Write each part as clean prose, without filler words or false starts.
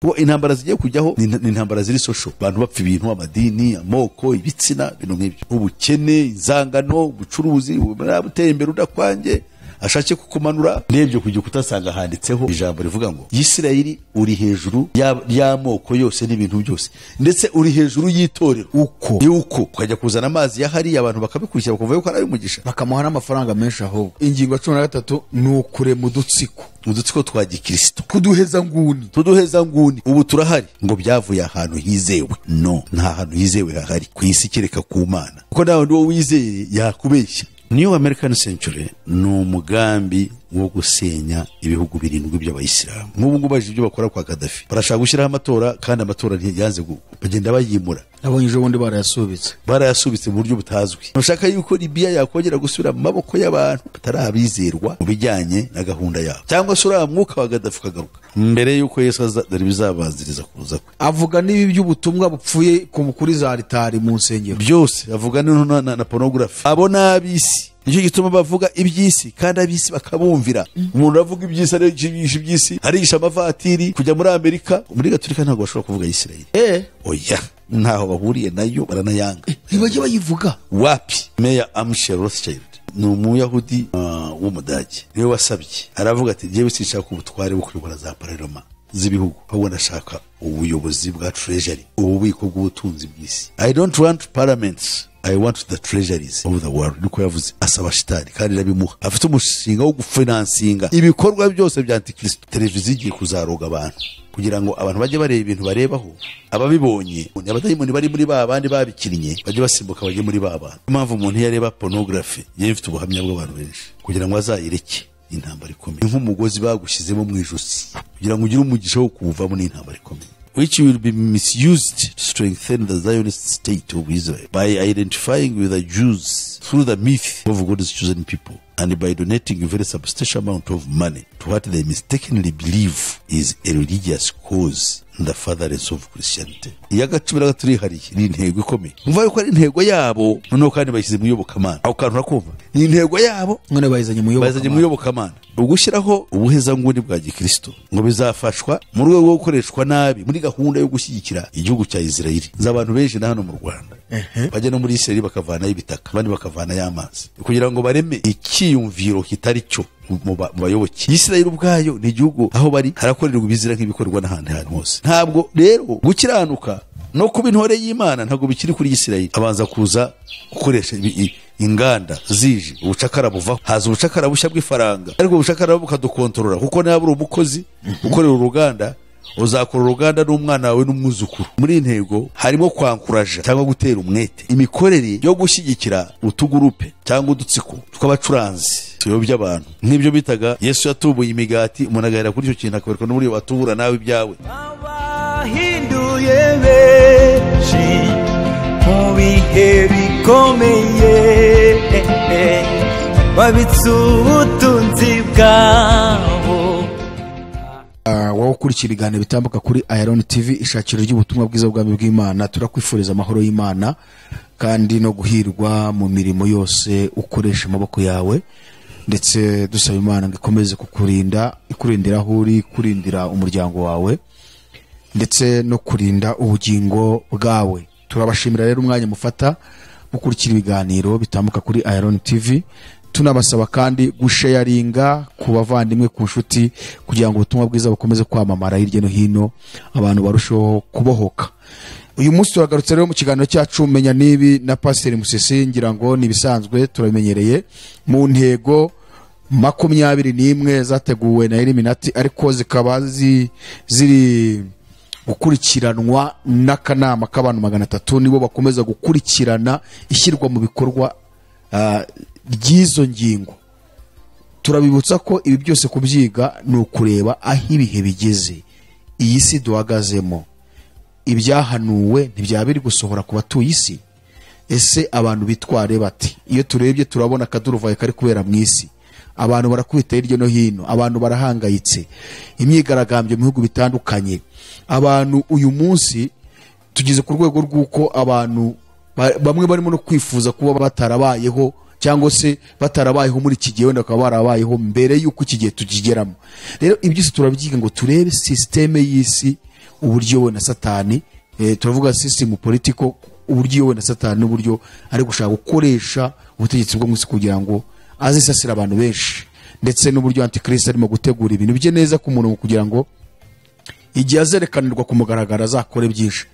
Kuko intambara zigiye kujyaho ni intambara ziri social, abantu bapfa ibintu, amadini, amoko, ibitsina, ibintu nk'ibyo, ubukene, inzangano, ubucuruzi buteye imbere, udakwange ashake kukumanura. Ndebye ku gikuta asanga handitseho ijambo rivuga ngo Isirayeli uri hejuru y'amoko yose n'ibintu byose, ndetse uri hejuru y'itorero. Uko yuko ukajya kuzana amazi ya hariya, abantu bakabikurikira, bakumva yuko ari ay'umugisha, bakamuha n'amafaranga menshi. Ahubwo ingingo ya 13 ni ukurema udutsiko, udutsiko twa gikristo, kuduheza nguni. Tuduheza nguni. Ubu turahari ngo byavuye ahantu hizewe. No, nta hantu hizewe hahari ku isi kereka ku Mana, kuko nawe uwo wizeye yakubeshya. New American Century ni umugambi wo gusenya ibihugu birindwi by'Abayisilamu. Nk'ubu ngubu baje ibyo bakora kwa Gaddafi, barashaka gushyiraho amatora, kandi amatora ntiyanze, bagenda bayimura. Nabonye ejo bundi barayasubitse. Barayasubitse mu buryo butazwi. Bashaka yuko Libya yakongera gusubira mu maboko y'abantu batarabizerwa mu bijyanye na gahunda yabo, cyangwa se uriya mwuka wa Gaddafi ukagaruka mbere y'uko Yesu aza. Dore bizabanziriza kuza kwe. Avuga n'ibi by'ubutumwa bupfuye kuri za alitari mu nsengero. Byose avuga na pornography. Abo ni ab'isi, nicyo gituma bavuga iby'isi, kandi ab'isi bakabumvira. Umuntu aravuga iby'isi, arigisha iby'isi, arigisha amavatiri kujya muri Amerika. Muri Gatolika ntabwo bashobora kuvuga Isirayeli. Oya, ntaho bahuriye nayo, baranayanga. Ntibajya bayivuga. Wapi. Meya Amshel Rothschild ni Umuyahudi w'Umudage, niwe wasabye, aravuga ati: "Njyewe sinshaka ubutware bwo kuyobora za parlement z'ibihugu, ahubwo ndashaka ubuyobozi bwa treasury, ububiko bw'ubutunzi bw'isi. I don't want parliaments, I want the treasuries of the world." Niko yavuze, asaba shitani kandi irabimuha. Afite umushinga wo gufinansinga ibikorwa byose bya Antikristo. Televiziyo igiye kuzaroga abantu kugira ngo abantu bajye bareba ibintu barebaho, ababibonye, abadayimoni bari muri ba bandi babikinnye bajye basimbuka bajye muri ba bantu. Niyo mpamvu umuntu iyo areba pornography, yewe mfite ubuhamya bw'abantu benshi, kugira ngo azayireke intambara ikomeye. Ni nk'umugozi bagushyizemo mu ijosi, kugira ngo ugire umugisha wo kuwuvamo ni intambara ikomeye. Which will be misused to strengthen the Zionist state of Israel by identifying with the Jews through the myth of God's chosen people and by donating a very substantial amount of money to what they mistakenly believe is a religious cause in the furtherance of Christianity. Iya 13 irihariye, ni intego ikomeye. Umva yuko ari intego yabo, noneho kandi bayishyize mu iyobokamana. Ako kantu urakumva? Ni intego yabo. None bayizanye mu Bazanye mu iyobokamana. iyobokamana. Ugushyiraho ubuhezanguni bwa gikristo ngo bizafashwa mu rwego rwo gukoreshwa nabi muri gahunda yo gushyigikira igihugu cya Israeli. Nzi abantu benshi na hano mu Rwanda bajya no muri Israeli bakavanayo ibitaka, abandi bakavanayo amazi, kugira ngo bareme icyiyumviro kitari cyo mu bayoboke. Israeli ubwayo ni igihugu aho bari harakorerwa ibizira nk'ibikorwa n'ahandi hantu hose. Ntabwo rero gukiranuka no kuba intore y'Imana ntabwo bikiri kuri Isirayeli. Abanza kuza gukoresha inganda zije, ubucakara buvaho, haza ubucakara bushya bw'ifaranga, ariko ubucakara bukadukontorora, kuko niba uri umukozi ukorera uruganda, uzakora uruganda n'umwana wawe n'umwuzukuru. Muri iyi ntego harimo kwankuraja cyangwa gutera umwete imikorere yo gushyigikira utugurupe cyangwa udutsiko tw'abacuranzi tuyobya abantu, nk'ibyo bitaga Yesu yatubuye imigati, umuntu agahera kuri icyo kintu akabereka n'uburyo batubura nawe ibyawe. Abahinduye benshi mu bihe bikomeye, babitse ubutunzi bwabo. Wowe ukurikira ibiganiro bitambuka kuri Iron TV, ishakiro ry'ubutumwa bwiza bw'ubwami bw'Imana, turakwifuriza amahoro y'Imana kandi no guhirwa mu mirimo yose ukoresha amaboko yawe, ndetse dusaba Imana ngo ikomeze kukurinda, ikurindira aho uri, ikurindira umuryango wawe, ndetse no kurinda ubugingo bwawe. Turabashimira rero umwanya mufata mukurikira ibiganiro bitambuka kuri Iron TV, tunabasaba kandi gusharinga ku bavandimwe, ku nshuti, kugira ngo ubutumwa bwiza bukomeze kwamamara hirya no hino, abantu barusheho kubohoka. Uyu munsi turagarutse rero mu kiganiro cyacu Menya Nibi na Pasiteri Musisi. Ngira ngo ni ibisanzwe, turabimenyereye, mu ntego 21 zateguwe na Illuminati, ariko zikaba ziri gukurikiranwa n'akanama k'abantu 300, nibo bakomeza gukurikirana ishyirwa mu bikorwa ry'izo ngingo. Turabibutsa ko ibi byose kubyiga ni ukureba aho ibihe bigeze, iyi si duhagazemo, ibyahanuwe ntibyaba biri gusohora ku batuye isi? Ese abantu bitware bati? Iyo turebye turabona akaduruvayo kari kubera mu isi, abantu barakubita hirya no hino, abantu barahangayitse, imyigaragambyo mu bihugu bitandukanye. Abantu uyu munsi tugeze ku rwego rw'uko abantu bamwe barimo no kwifuza kuba batarabayeho, cyangwa se batarabayeho muri iki gihe, wenda bakaba barabayeho mbere y'uko iki gihe tukigeramo. Rero ibi byose turabyiga ngo turebe sisiteme y'isi. Uburyo we na Satani, turavuga system political, uburyo we na Satani n'uburyo ari gushaka gukoresha ubutegetsi bwo mu isi kugira ngo azisasira abantu benshi, ndetse n'uburyo Antikristo arimo gutegura ibintu bye neza ku murongo kugira ngo igihe azerekanirwa ku mugaragaro azakore byinshi.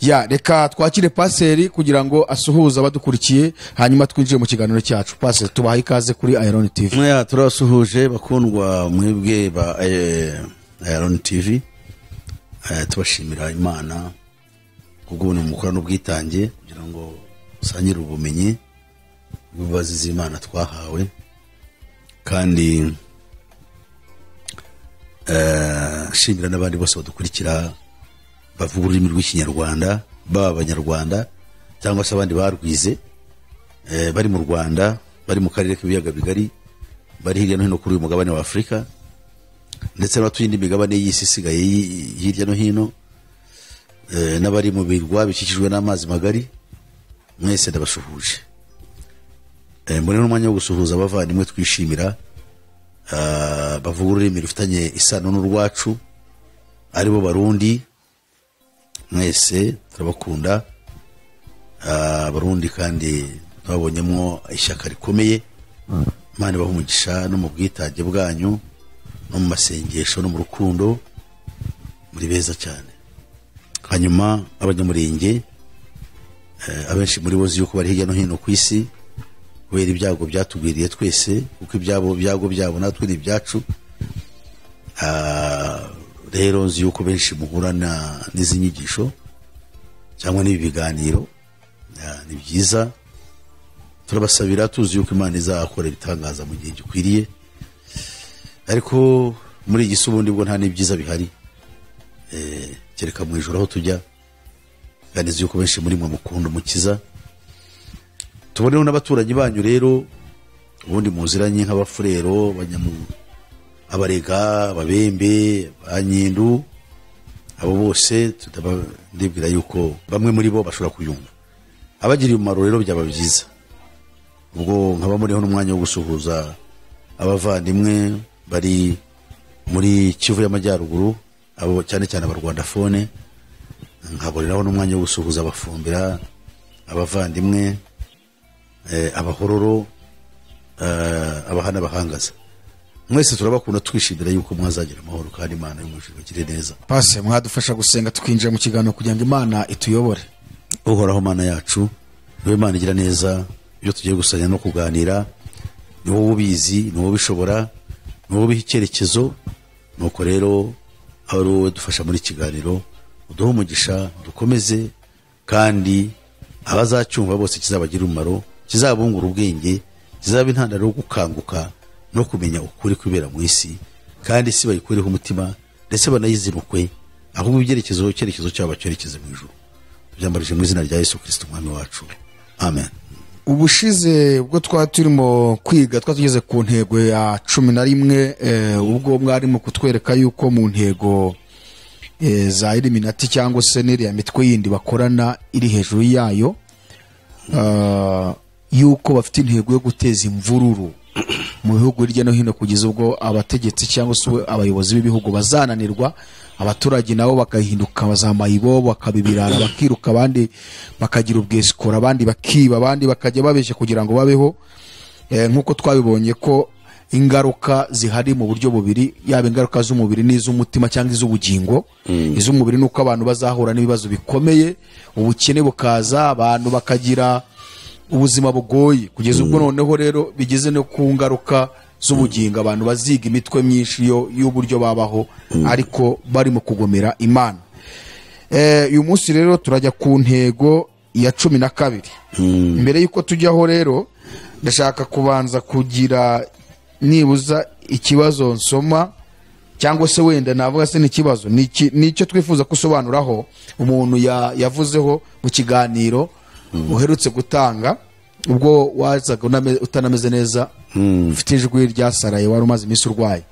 Ya, reka twakire paseri kugira ngo asuhuze abadukurikiye, hanyuma twinjire mu kiganiro cyacu. Paseri, tubahaye ikaze kuri Iron TV. Mwe turabasuhuje bakundwa mwebwe ba Iron TV. Tubashimira Imana kubw'ubuntu mukora n'ubwitange kugira ngo usangire ubumenyi bw'imbabazi z'Imana twahawe, kandi shimira n'abandi bose badukurikira bavuga ururimi rw'Ikinyarwanda, baba Abanyarwanda cyangwa se abandi barwize, bari mu Rwanda, bari mu karere k'ibiyaga bigari, bari hirya no hino kuri uyu mugabane wa Afurika, ndetse n'abatuye indi migabane y'isi isigaye hirya no hino, n'abari mu birwa bikikijwe n'amazi magari, mwese ndabashuhuje. Muri n'umwanya wo gusuhuza abavandimwe twishimira, bavuga ururimi rufitanye isano n'urwacu, aribo Barundi, mwese turabakunda. Abarundi kandi twabonyemo ishyaka rikomeye. Imana ibahe umugisha no mu bwitange bwanyu, no mu masengesho, no mu rukundo, muri beza cyane. Hanyuma Abanyamurenge, abenshi muri bo yuko bari hirya no hino ku isi kubera ibyago byatugwiriye twese, kuko ibyabo byago byabo natwe ni ibyacu. Rero nzi yuko benshi muhura n'izi nyigisho cyangwa n'ibi biganiro, ni byiza. Turabasabira tuzi yuko Imana izakora ibitangaza mu gihe gikwiriye, ariko muri iyi si ubundi bwo nta n'ibyiza bihari, kereka mu ijoro aho tujya. Kandi nzi yuko benshi muri mwe mukunda Umukiza. Tuboneho n'abaturanyi banyu rero ubundi muziranye nk'Abafurero, Abarega, Ababembe, Abanyindu, abo bose ndibwira yuko bamwe muri bo bashobora kuyumva. Abagiriye umumaro rero byaba byiza. Ubwo nkaba muriho n'umwanya wo gusuhuza abavandimwe bari muri Kivu y'Amajyaruguru, abo cyane cyane Abarwandafone, nkaboreraho n'umwanya wo gusuhuza Abafumbira, abavandimwe, Abahororo, Abahana, Abahangaza. Mwese turabakunda, twishimira yuko mwazagira amahoro kandi Imana y'umugisha ibagire neza. Pase, mwadufasha gusenga tukinjira mu kiganiro kugira ngo Imana ituyobore. Uhoraho Mana yacu, niwe Imana igira neza, ibyo tugiye gusanya no kuganira ni wowe ubizi, ni wowe ubishobora, ni wowe ubiha icyerekezo. Nuko rero abe ari wowe dufasha muri kiganiro, uduhe umugisha, dukomeze, kandi abazacyumva bose kizabagira umumaro, kizabungura ubwenge, kizaba intandaro yo gukanguka no kumenya ukuri kwibera mu isi, kandi isi bayikureho umutima ndetse banayizinukwe, ahubwo ibyerekezo icyerekezo cyabo bacyerekeze mu ijuru. Tubyambarije mu izina rya Yesu Kristo Umwami wacu, amen. Ubushize ubwo twari turimo kwiga twari tugeze ku ntego ya 11, ubwo mwarimo kutwereka yuko mu ntego za Illuminati cyangwa se n'iriya mitwe yindi bakorana iri hejuru yayo, yuko bafite intego yo guteza imvururu mu bihugu hirya no hino, kugeza ubwo abategetsi cyangwa se abayobozi b'ibihugu bazananirwa, abaturage nabo bakahinduka bazamayibo, bakabibirara, bakiruka, abandi bakagira ubwesikora, abandi bakiba, abandi bakajya babeshya kugira ngo babeho. Nkuko twabibonye ko ingaruka zihari mu buryo bubiri, yaba ingaruka z'umubiri n'iz'umutima cyangwa iz'ubugingo. Iz'umubiri nuko abantu bazahura n'ibibazo bikomeye, ubukene bukaza, abantu bakagira ubuzima bugoye, kugeza ubwo noneho rero bigeze no ku ngaruka z'ubugingo, abantu baziga imitwe myinshi y'uburyo babaho, ariko barimo kugomera Imana. Uyu munsi rero turajya ku ntego ya 12. Mbere yuko tujyaho rero ndashaka kubanza kugira nibuza ikibazo nsoma, cyangwa se wenda navuga se n'ikibazo nicyo twifuza kusobanuraho umuntu yavuzeho mu kiganiro uherutse gutanga, ubwo wazaga utanameze neza, ufite ijwi ryasaraye, wari umaze iminsi urwaye.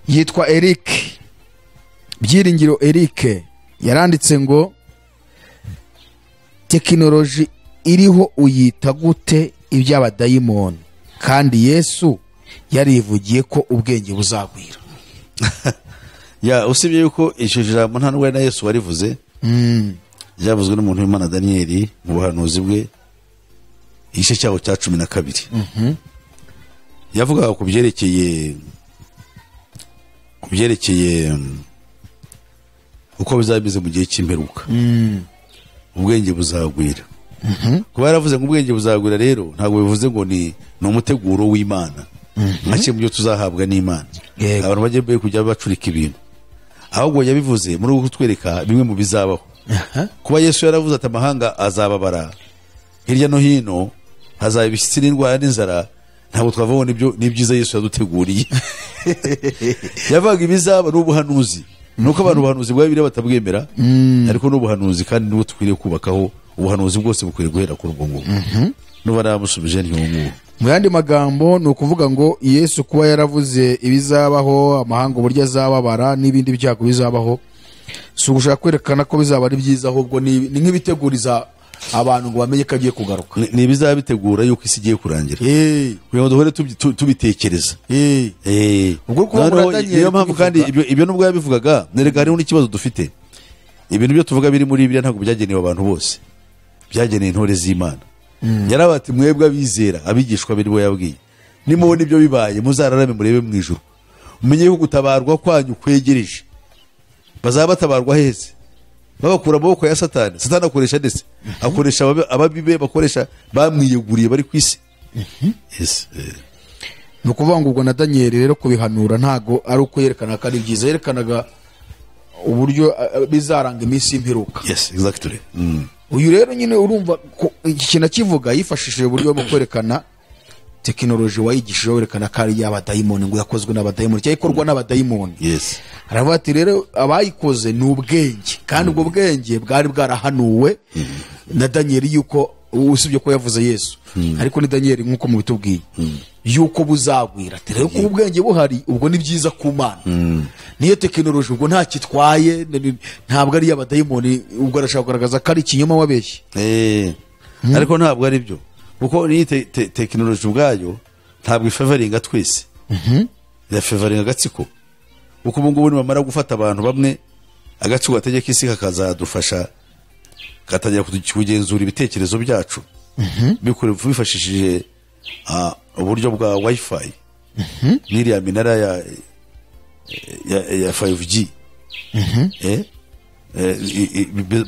Yitwa Eric Byiringiro. Eric yaranditse ngo tekinoloji iriho uyita gute iby'abadayimoni, kandi Yesu yarivugiye ko ubwenge buzagwira. Ya, usibye yuko icyo jambo nta n'ubwo ari na Yesu warivuze, ryavuzwe n'umuntu w'Imana Daniyeli mu buhanuzi bwe, igice cyawo cya 12. Yavugaga ku byerekeye uko bizaba bimeze mu gihe cy'imperuka. Ubwenge buzagwira. Kuba yaravuze ngo ubwenge buzagwira rero ntabwo bivuze ngo ni umuteguro w'Imana, nka kimwe mu byo tuzahabwa n'Imana. Abantu bajye kujya bacurika ibintu, ahubwo yabivuze muri uko kutwereka bimwe mu bizabaho. Kuba Yesu yaravuze ati amahanga azababara hirya no hino, hazaba ibishyitsi n'indwara n'inzara, ntabwo twavuga nibyo n'ibyiza Yesu yaduteguriye. Yavugaga ibizaba n'ubuhanuzi, nuko abantu ubuhanuzi bwa Bibiliya batabwemera, ariko n'ubuhanuzi kandi nibo dukwiriye kubakaho. Ubuhanuzi bwose bukwiriye guhera kuri ubwo ngubwo. Nuba naramusubije ntiyo. Mu yandi magambo ni ukuvuga ngo Yesu kuba yaravuze ibizabaho, amahanga uburyo azababara n'ibindi byago bizabaho, si ugushaka kwerekana ko bizaba ari byiza, ahubwo ni nk'ibiteguriza abantu ngo bamenye ko agiye kugaruka. Ni ibizaba bitegura yuko isi igiye kurangira, kugira ngo duhore tubitekereza. Niyo mpamvu kandi ibyo nubwo yabivugaga, nerega hariho n'ikibazo dufite. Ibintu byo tuvuga biri muri Bibiliya ntabwo byagenewe abantu bose, byagenewe intore z'Imana. Yarabati mwebwe abizera, abigishwa be nibo yabwiye, nimubona ibyo bibaye muzararame murebe mu ijuru, mumenye ko gutabarwa kwanyu kwegereje. Bazaba batabarwa heze? Babakura amaboko ya Satani. Satani akoresha ndetse akoresha ababibe, bakoresha bamwiyeguriye bari ku isi. Yes. Ni ukuvuga ngo ubwo na Daniel rero kubihanura ntago ari uko yerekana ko ari byiza, yerekanaga uburyo bizaranga iminsi y'imperuka. Yes, exactly. Uyu rero nyine urumva iki kintu akivuga yifashishije uburyo bwo kwerekana tekinoloji wayigishije, werekana ko ari y'abadayimoni, ngo yakozwe n'abadayimoni cyangwa ikorwa n'abadayimoni. Yes. Aravuga ati rero abayikoze ni ubwenge, kandi ubwo bwenge bwari bwarahanuwe na Daniel, yuko usibye ko yavuze Yesu, ariko ni Daniel nkuko mubitubwiye yuko buzagwira. Ati rero ko ubwenge buhari ubwo ni byiza ku Mana, niyo tekinoloji ubwo nta kitwaye, ntabwo ari y'abadayimoni. Ubwo arashaka kugaragaza ko ari ikinyoma wabeshye. Ariko ntabwo ari byo, kuko ni tekinoloji ubwayo ntabwo ifavoringa twese, irafavoringa agatsiko. Kuko ubu ngubu nibamara gufata abantu bamwe, agatsiko gategeka isi kakazadufasha, gatangira kugenzura ibitekerezo byacu bifashishije uburyo bwa wifi n'iriya minara ya 5G.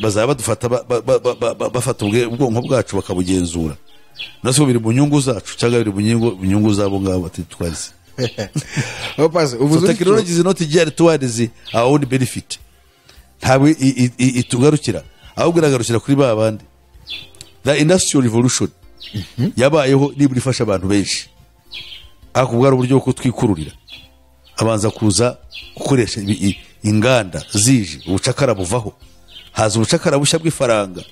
Bazaba badufata, bafata ubwonko bwacu bakabugenzura. Nase biri mu nyungu zacu cyangwa biri mu nyungu zabo ngabo batitwaze. So technology is not geared towards our own benefit. Ntabwo itugarukira, ahubwo iragarukira kuri ba bandi. The industrial revolution yabayeho nibura ifasha abantu benshi, ariko bwari uburyo bwo kutwikururira. Abanza kuza gukoresha inganda zije, ubucakara buvaho, haza ubucakara bushya bw'ifaranga,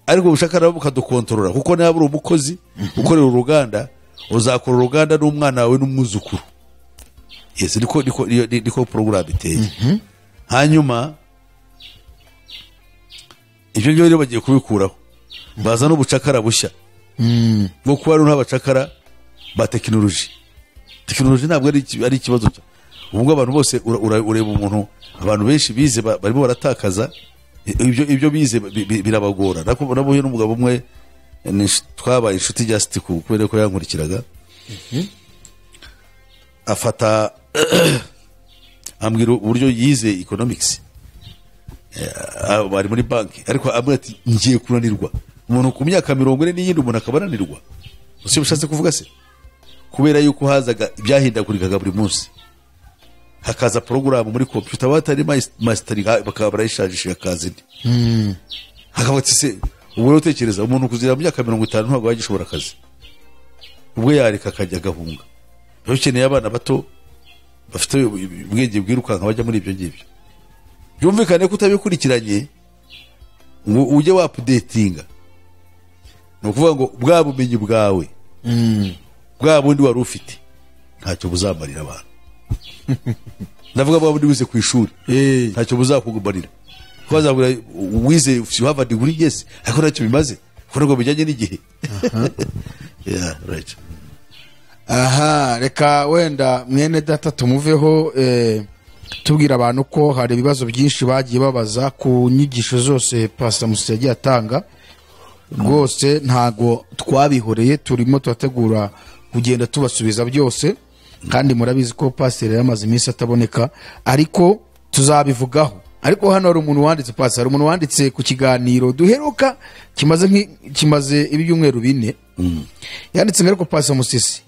ariko ubucakara bukadukontorora, kuko niba uri umukozi ukorera uruganda, uzakora uruganda n'umwana wawe n'umwuzukuru. Yes, niko program iteye. Hanyuma ibyo ngibyo rero bagiye kubikuraho, baza n'ubucakara bushya bwo kuba ari n'abacakara ba tekinoloji. Tekinoloji ntabwo ari ikibazo. Ubu abantu bose ureba umuntu, abantu benshi bize barimo baratakaza ibyo bize, birabagora. Nabuye n'umugabo umwe twabaye inshuti just kubera ko yankurikiraga, afata ambwira uburyo yize economics, bari muri banki, ariko ambwira ati ngiye kunanirwa. Umuntu ku myaka 40 n'iyindi umuntu akaba ananirwa. Usi ushatse kuvuga se? Kubera yuko hazaga ibyahindagurikaga buri munsi, hakaza porogaramu muri computer batari mastering, bakaba barayishajisha akazi indi. Hakavuga ati se ubwo utekereza umuntu kuzira mu myaka 50 ntabwo yagishobora akazi, ubwo yareka akajya agahunga. Rero ukeneye abana bato bafite ubwenge bwirukanka bajya muri ibyo ngibyo. Byumvikane ko utabikurikiranye ngo ujye wa updatinga, ni ukuvuga ngo bwa bumenyi bwawe bwa bundi wari ufite ntacyo buzamarira abantu. Ndavuga bwa bundi wize ku ishuri ntacyo buzakumarira, kuko bazabura wize you have a degree, yes, ariko ntacyo bimaze kuko ntabwo bijyanye n'igihe. Yeah, right. Aha, reka wenda mwene data tumuveho. Tubwira abantu ko hari ibibazo byinshi bagiye babaza ku nyigisho zose Pastor Musisi yagiye atanga. Rwose ntago twabihoreye, turimo turategura kugenda tubasubiza byose, kandi murabizi ko pasiteri yamaze iminsi ataboneka, ariko tuzabivugaho. Ariko hano hari umuntu wanditse, pasiteri, hari umuntu wanditse ku kiganiro duheruka kimaze ibyumweru 4. Yanditse ngo ariko Pastor Musisi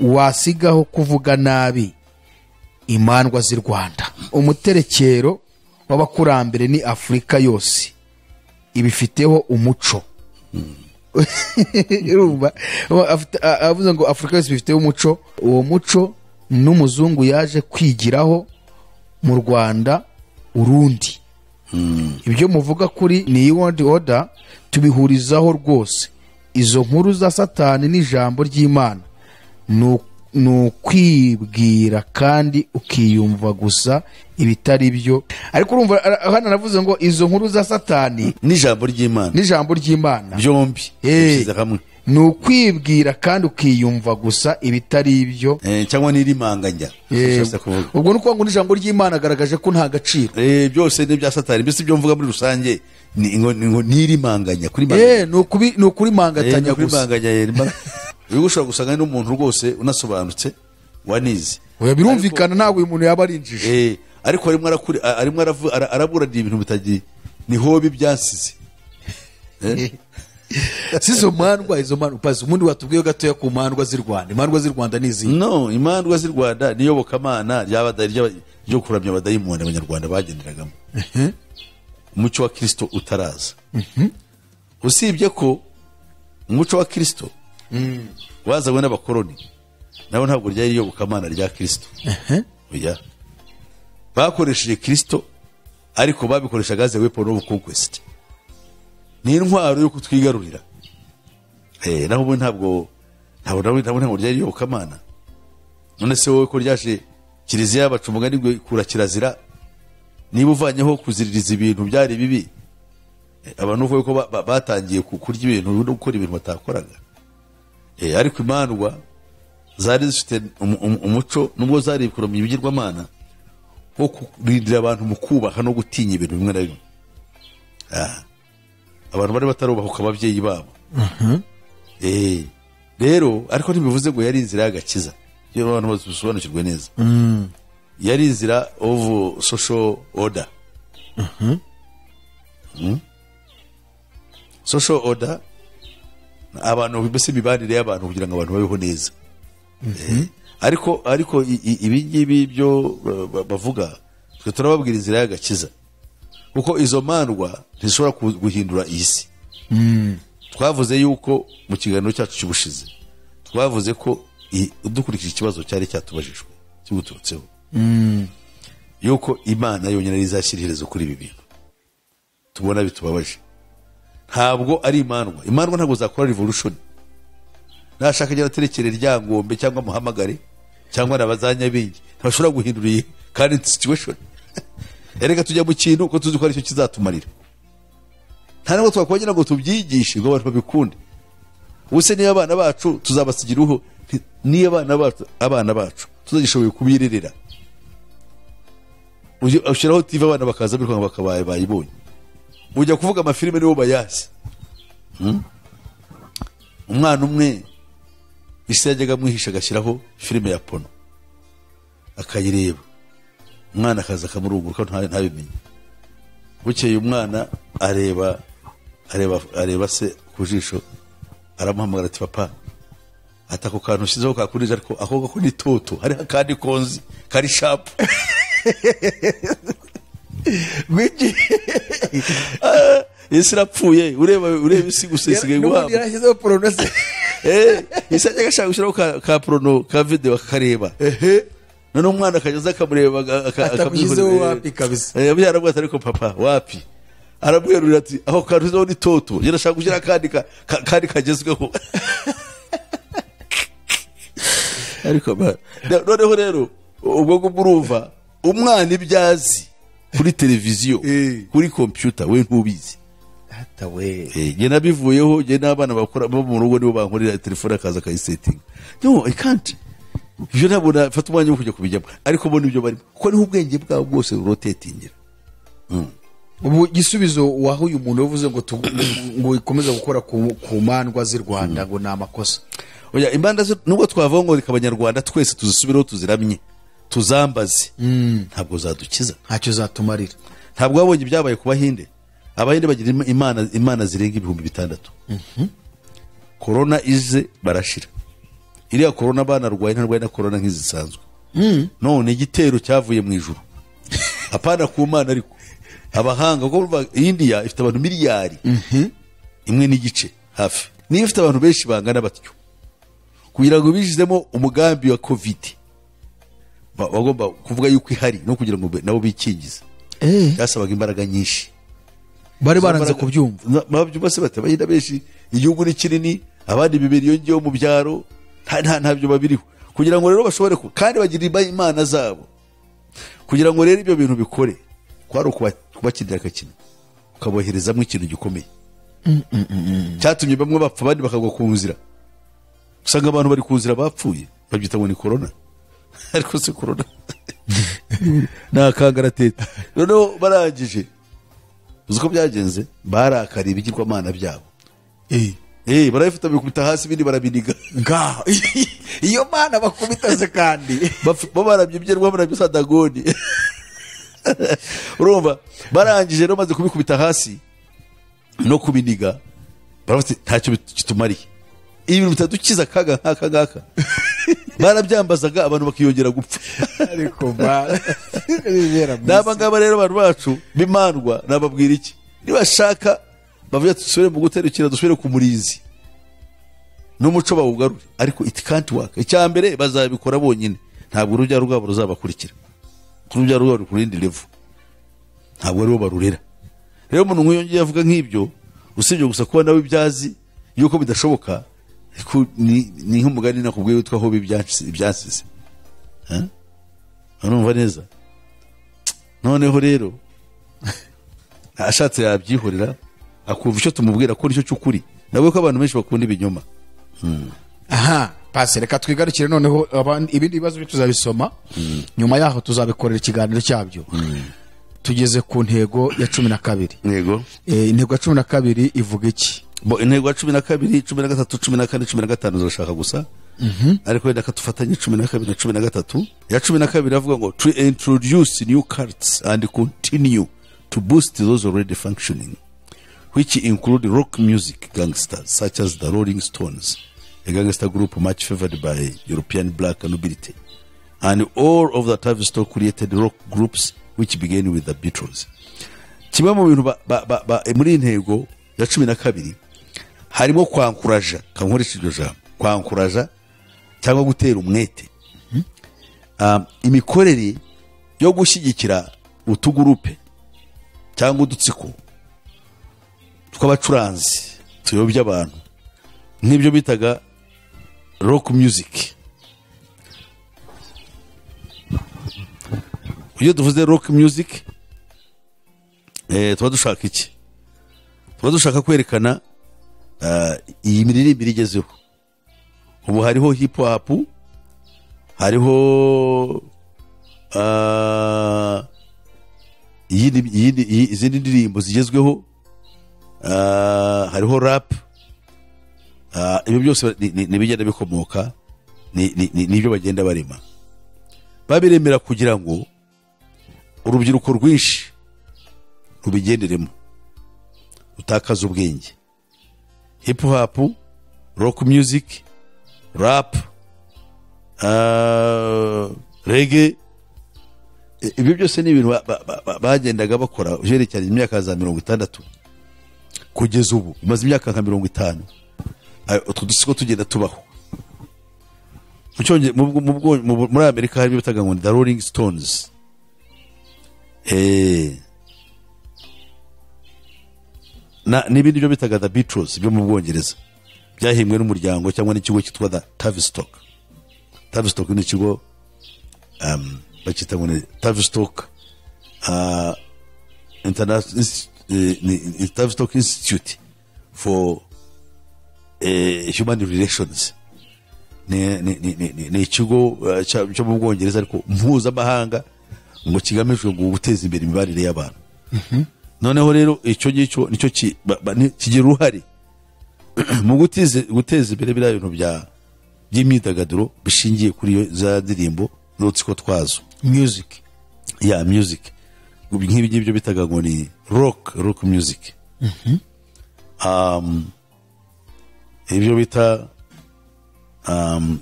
wasigaho kuvuga nabi imandwa z'i Rwanda, umuterekero w'abakurambere ni Afurika yose ibifiteho umuco. Urumva avuze ngo Afurika yose ibifiteho umuco, uwo muco n'umuzungu yaje kwigiraho mu Rwanda urundi. Ibyo muvuga kuri ni World Order tubihurizaho rwose. Izo nkuru za Satani n'ijambo ry'Imana ni ukwibwira kandi ukiyumva gusa ibitari byo. Ariko urumva hano navuze ngo izo nkuru za Satani n'ijambo ry'Imana, n'ijambo ry'Imana byombi bishyize hamwe, ni ukwibwira kandi ukiyumva gusa ibitari byo, cyangwa n'irimanganya. Ubwo nuko ngo n'ijambo ry'Imana agaragaje ko nta gaciro, byose ni bya Satani. Mbese ibyo mvuga muri rusange ni n'irimanganya kuri ni ukurimangatanya gusa. Uyu ushobora gusanga n'umuntu rwose unasobanutse wanize. Oya birumvikana ntabwo uyu muntu yaba arinjije. Ariko arimo araburanira ibintu bitagiye ni hobi byasize. Sizo mandwa, izo mandwa pazi umuntu watubwiye gatoya ku mandwa z'i Rwanda. Imandwa z'i Rwanda ni izi? No, imandwa z'i Rwanda niyobokamana ryo kuramya abadayimoni abanyarwanda bagenderagamo. Umuco wa Kristo utaraza. Usibye ko umuco wa Kristo wazanywe n'abakoroni, nabo ntabwo ryari iyobokamana rya Kristo. Oya, bakoresheje Kristo ariko babikoreshaga as a weapon of conquest, ni intwaro yo kutwigarurira. Naho ubu ntabwo ryari iyobokamana. None se wowe ko ryaje kiliziya baca umugani ngo ikura kirazira, niba uvanyeho kuziririza ibintu byari bibi, abantu uvuye ko batangiye kurya ibintu no gukora ibintu batakoraga. Ariko imandwa zari zifite umuco, nubwo zari kuramya ibigirwamana, wo kurindira abantu mu kubaha no gutinya ibintu bimwe na bimwe. Abantu bari batarubahuka ababyeyi babo. Rero ariko ntibivuze ngo yari inzira y'agakiza, iyo abantu basobanukirwe neza. Yari inzira of social order. Social order, abantu mbese imibanire y'abantu kugira ngo abantu babeho neza. Ariko ibi ngibi byo bavuga, twe turababwira inzira y'agakiza, kuko izo mandwa ntizishobora guhindura iyi si. Twavuze yuko mu kiganiro cyacu cy'ubushize, twavuze ko dukurikije ikibazo cyari cyatubajijwe kiguturutseho, yuko Imana yonyine ari izashyira iherezo kuri ibi bintu tubona bitubabaje. Ntabwo ari imandwa. Imandwa ntabwo zakora revolution. Nashaka agera aterekere Ryangombe cyangwa muhamagare cyangwa nabazanyabingi, ntibashobora guhindura iyi current situation. Erega tujya mu kintu ko tuzi ko aricyo kizatumarira. Nta nubwo twakongera ngo tubyigishe ngo abantu babikunde. Ubuse niba abana bacu tuzabasigira uho, niba abana bacu tuzagishoboye kubirerera, ushyiraho TV abana bakaza birukanka bakabaye bayibonye. Ujya kuvuga amafilime nibo bayazi. Umwana umwe isi yajyaga amwihisha agashyiraho filime ya pono akayireba, umwana akaza akamurunguruka ntabimenye. Bukeye umwana areba se ku jisho, aramuhamagara ati papa, atako kantu ushyizeho kakurije, ariko ako gako ni toto, hari akandi konzi kari sharp. Isi irapfuye, ureba isi gusa isigaye guhabwa. Yarashyizeho porono se. Isi ajya agashaka gushyiraho ka porono ka video akareba. Noneho umwana akageza akamureba atamushyizeho wapi kabisa. Yarabwira ati ariko papa wapi, arabwerurira ati aho kantu ni toto, yarashaka gushyira akandi kandi kagezweho. Ariko noneho rero ubwo ngubwo urumva umwana ibyazi kuri televiziyo, kuri computer, we ntubizi. Njye nabivuyeho, njye n'abana bakora bo mu rugo nibo bankorera telefone akaza akayisetinga. No, I can't. Ibyo ntabwo nafata umwanya wo kujya kubijyamo, ariko bo nibyo barimo, kuko niho ubwenge bwabo bwose burotetingira. Ubu gisubizo waho uyu muntu yavuze ngo ngo ikomeze gukora ku mandwa z'i Rwanda ngo ni amakosa. Oya, imbanda nubwo twavuga ngo reka Abanyarwanda twese tuzisubireho, tuziramye, tuzambaze, ntabwo zadukiza. Ntacyo zatumarira. Ntabwo wabonye ibyabaye ku Bahinde? Abahinde bagira imana zirenga 6000. Korona ize barashira. Iriya korona banarwaye, ntarwaye na korona nk'izisanzwe. None igitero cyavuye mu ijuru, apana ku Mana, ariko abahanga, kuko urumva India ifite abantu 1.5 miliyari hafi. Niyo ifite abantu benshi bangana batyo, kugira ngo bijizemo umugambi wa Covid, bagomba kuvuga yuko ihari no kugira ngo nabo bikingize, byasabaga imbaraga nyinshi. Bari baranze kubyumva. Babyumva se bate? Abahinde benshi, igihugu ni kinini, abandi bibera iyo ngiyo mu byaro, ntabyo babiriho. Kugira ngo rero bashobore kandi bagira imana zabo, kugira ngo rero ibyo bintu bikore, kwari ukubakinira agakino, ukaboherezamo ikintu gikomeye cyatumye bamwe bapfa, abandi bakagwa ku nzira. Usanga abantu bari ku nzira bapfuye, babyita ngo ni korona, ariko si korona, ni akangaratete. Noneho barangije, uzi ko byagenze? Barakariye ibigirwamana byabo. Barabifata, bikubita hasi, ibindi barabiniga. Ngaho iyo mana bakubita se kandi. Bo barabye barabye sadagoni. Urumva, barangije rero, bamaze kubikubita hasi no kubiniga, baravuga ati, ntacyo kitumariye, ibintu bitadukiza akaga nk'aka ngaka. Barabyambazaga, abantu bakiyongera gupfa. Ariko bibera mu N'aba ngaba rero, abantu bacu b'imandwa, nababwira iki? Nibashaka bavuga ati dusubire mu guterukira, dusubire ku murinzi n'umuco bawugarure, ariko it can't work. Icya mbere, bazabikora bonyine, ntabwo urubyaro rwabo ruzabakurikira, kuko urubyaro rwabo ruri ku rindi level, ntabwo aribo barurera. Rero umuntu nk'uyu ngiye avuga nk'ibyo, usibye gusa kuba nawe ibyazi yuko bidashoboka, ariko ni nk'umugani nakubwiye witwa aho ibyansize. Eh? Urumva neza? Noneho rero ashatse yabyihorera, akumva icyo tumubwira ko nicyo cy'ukuri, nawe ko abantu benshi bakunda ibinyoma. Aha pasi, reka twigarukire noneho ibindi bibazo byo tuzabisoma nyuma yaho, tuzabikorera ikiganiro cyabyo. Tugeze ku ntego ya 12. Yego. Intego ya 12 ivuga iki? Bo, intego ya 12, 13, 14, 15 zirashaka gusa, ariko wenda katufatanye 12 na 13. Ya 12 avuga ngo to introduce new cults and continue to boost those already functioning, which include rock music gangsters such as the Rolling Stones, a gangster group much favored by European black nobility, and all of the Tavistock created rock groups, which began with the Beatles. Kimwe mu bintu muri iyi ntego ya 12 harimo kwankuraja, kankoresha iryo jambo, kwankuraja cyangwa gutera umwete imikorere yo gushyigikira utugurupe cyangwa udutsiko tw'abacuranzi tuyobya abantu, nk'ibyo bitaga rock music. Iyo tuvuze rock music, tuba dushaka iki? Tuba dushaka kwerekana iyi miririmbire igezeho ubu. Hariho hip hop, hariho izindi ndirimbo zigezweho, hariho rap. Ibyo byose ni ibigenda bikomoka, nibyo bagenda barema, babiremera kugira ngo urubyiruko rwinshi rubigenderemo, rutakaza ubwenge. Hip hop, rock music, rap, reggae, ibyo byose ni ibintu bagendaga bakora uherekeranye imyaka za 60 kugeza ubu. Umaze imyaka nka 50 utwo dutsiko tugenda tubaho. Mu Cyonge- mu bwo- mu- muri Amerika hari ibyo bitaga ngo ni the Rolling Stones, n'ibindi byo bitaga the Beatles byo mu Bwongereza, byahimbwe n'umuryango cyangwa n'ikigo cyitwa the Tavistock. Tavistock ni ikigo bacyita ngo ni Tavistock International ni Tavistock Institute for Human Relations. Ni ikigo cyo mu Bwongereza ariko mpuzamahanga, ngo kigamijwe ngo guteza imbere imibanire y'abantu. Noneho rero icyo ngicyo nicyo kigira uruhare mu guteza imbere biriya bintu by'imyidagaduro bishingiye kuri iyo za ndirimbo n'udutsiko twazo. Music. Ya music, nk'ibi ngibyo bitaga ngo ni rock music, ibyo bita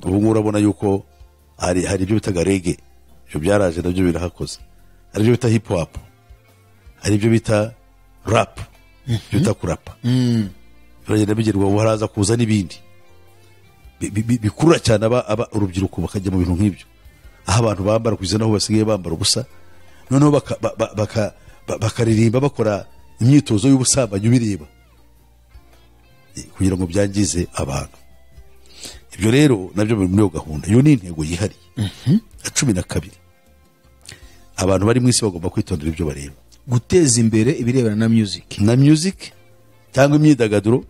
ubu ngubu urabona yuko hari ibyo bitaga reggae, ibyo byaraje nabyo birahakoze. Hari ibyo bita hip hop, hari ibyo bita rap, ibyo bita kurapa, biragenda bigerwaho, haraza kuza n'ibindi bikurura cyane aba urubyiruko bakajya mu bintu nk'ibyo, aho abantu bambara kugeza n'aho basigaye bambara ubusa, noneho bakaririmba bakora imyitozo y'ubusambanyi ubireba, kugira ngo byangize abantu. Ibyo rero nabyo biri muri iyo gahunda. Iyo ni intego yihariye ya 12. Abantu bari mu isi bagomba kwitondera ibyo bareba. Guteza imbere ibirebana na music, na music cyangwa imyidagaduro,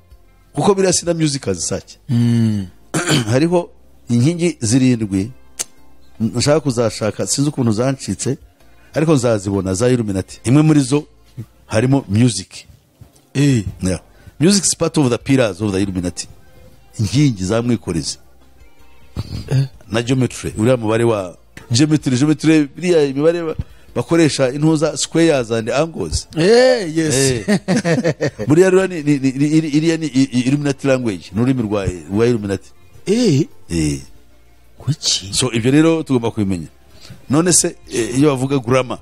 kuko biriya si na music azisake. Hariho inkingi 7 nshaka kuzashaka, sinzi ukuntu zancitse ariko nzazibona, za Illuminati. Imwe muri zo harimo music. Yeah. Music is part of the pillars of the Illuminati. Inkingi za mwikorezi na geometry, uriya mubare wa geometry, biriya imibare bakoresha intuza squares and angles. Yes. Buriya rero ni iriya ni Illuminati language, ni ururimi rwa Illuminati. Kuki? So ibyo rero tugomba kubimenya. None se iyo bavuga grammar,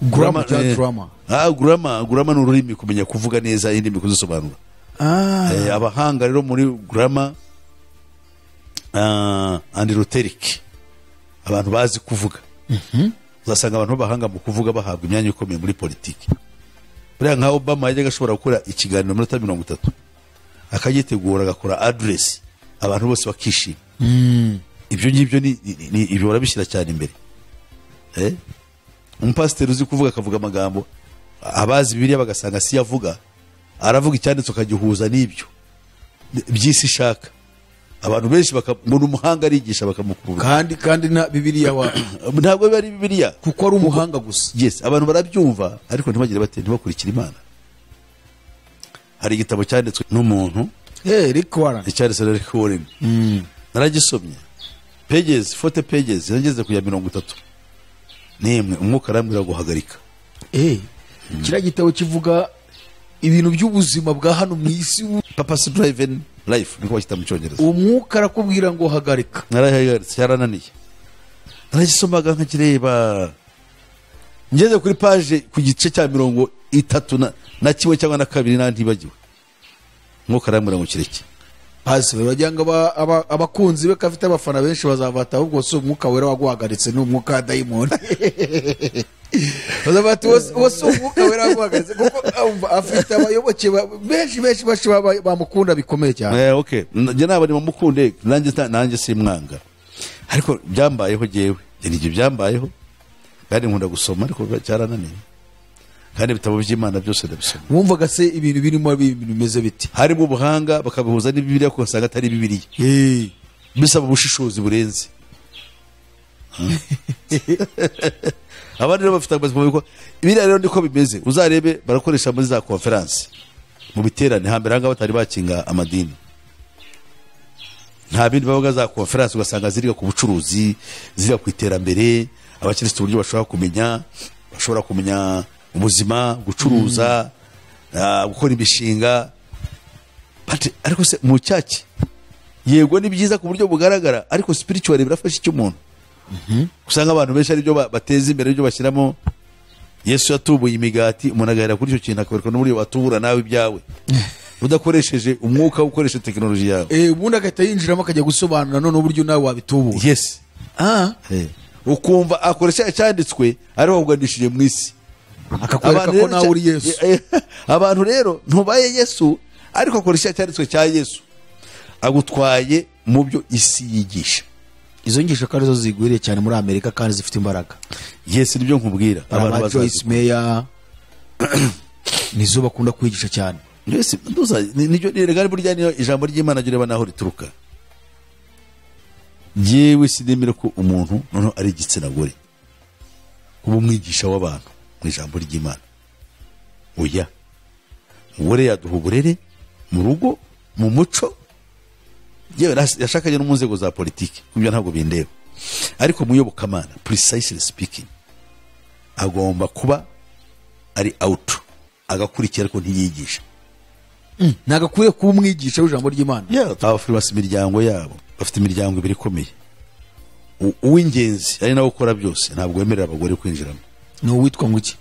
Grammar cyangwa drama? Grammar ni ururimi, kumenya kuvuga neza indimi, kuzisobanura. Abahanga rero muri grammar and rhetoric, abantu bazi kuvuga. Uzasanga abantu b'abahanga mu kuvuga bahabwa imyanya ikomeye muri politiki. Buriya nka Obama yajyaga ashobora gukora ikiganiro mu minota 30, akagitegura, agakora address, abantu bose bakishima. Ibyo ngibyo ni ibyo barabishyira cyane imbere. Umupasiteri uzi kuvuga akavuga amagambo, abazi Bibiliya bagasanga si yavuga, aravuga icyanditse ukagihuza n'ibyo by'isi ishaka. Abantu benshi bakamubona umuhanga arigisha bakamukunda. Kandi na Bibiliya wa ntabwo biba ari Bibiliya, kuko ari umuhanga gusa. Yes, abantu barabyumva ariko ntibagire bate, ntibakurikira Imana. Hari igitabo cyanditswe n'umuntu, Rick Warren. Icyanditswe na Rick Warren. Naragisomye. Pages, 40 pages, nageze ku ya 30. Nimwe umwuka arambwira guhagarika. Kiriya gitabo kivuga ibintu by'ubuzima bwa hano mu isi, purpose driven life niko bakita mu Cyongereza. Umwuka arakubwira ngo hagarika. Narahagaritse, yarananiye. Naragisomaga nkakireba, ngeze kuri page ku gice cya 31 cyangwa na 2 nantibagiwe, umwuka arambwira ngo kireke. Pasi bagira ngo abakunzi be kafite abafana benshi bazavata, ahubwo si umwuka wera waguhagaritse, ni umwuka wa dayimoni. Bazavata uwo si umwuka wera waguhagaritse, kuko afite abayoboke benshi benshi benshi bamukunda bikomeye cyane. Okay, njye naba nimukunde, nanjye simwanga, ariko byambayeho jewe, njye byambayeho kandi nkunda gusoma ariko cyarananiye. Kandi ibitabo by'Imana byose ndabisoma. Wumvaga se ibintu birimo bimeze biti? Harimo ubuhanga bakabihuza n'Bibiliya, kuko usanga atari Bibiliya. Bisaba ubushishozi burenze. Abandi rero bafite amazi mu biko. Biriya rero niko bimeze. Uzarebe barakoresha muri za conference, mu biterane hambere hanga batari bakinga amadini. Nta bindi bavuga za conference, ugasanga ziriga ku bucuruzi, ziriga ku iterambere, abakristo uburyo bashobora kumenya ubuzima, gucuruza, gukora imishinga. Ariko se mu cyaki yego ni byiza ku buryo bugaragara, ariko spiritual birafasha icyo umuntu. Usanga abantu benshi ari byo bateza imbere, ibyo bashyiramo. Yesu yatubuye imigati, umuntu agahera kuri icyo kintu akabereka n'uburyo watubura nawe ibyawe udakoresheje umwuka, ukoresha tekinoloji yawe. Ubundi agahita yinjiramo akajya gusobanura none uburyo nawe wabitubura. Yes. Ukumva akoresha icyanditswe ariho uganishije mu isi, akakwereka ko nawe uri Yesu. Abantu rero ntubaye Yesu, ariko akoresha icyanditswe cya Yesu, agutwaye mu byo isi yigisha. Izo ngisho kandi zo zigwiriye cyane muri Amerika kandi zifite imbaraga. Yes, nibyo nkubwira. Abantu ba Joyce Meyer nizo bakunda kwigisha cyane. Yes, nduza nibyo rega burya niyo ijambo ry'Imana gireba naho rituruka. Njyewe sinemera ko umuntu noneho ari igitsina gore kuba umwigisha w'abantu mu ijambo ry'Imana. Oya, umugore yaduha uburere mu rugo, mu muco, yewe yashakanye no mu nzego za politiki, ibyo ntabwo bindeba. Ariko mu iyobokamana, precisely speaking, agomba kuba ari out, agakurikira ariko ntiyigisha. Ntabwo akwiye kuba umwigisha w'ijambo ry'Imana. Abafurasi imiryango yabo bafite imiryango ibiri ikomeye. Uw'ingenzi ari nawe ukora byose, ntabwo wemerera abagore kwinjiramo. Ni uwitwa ngo iki?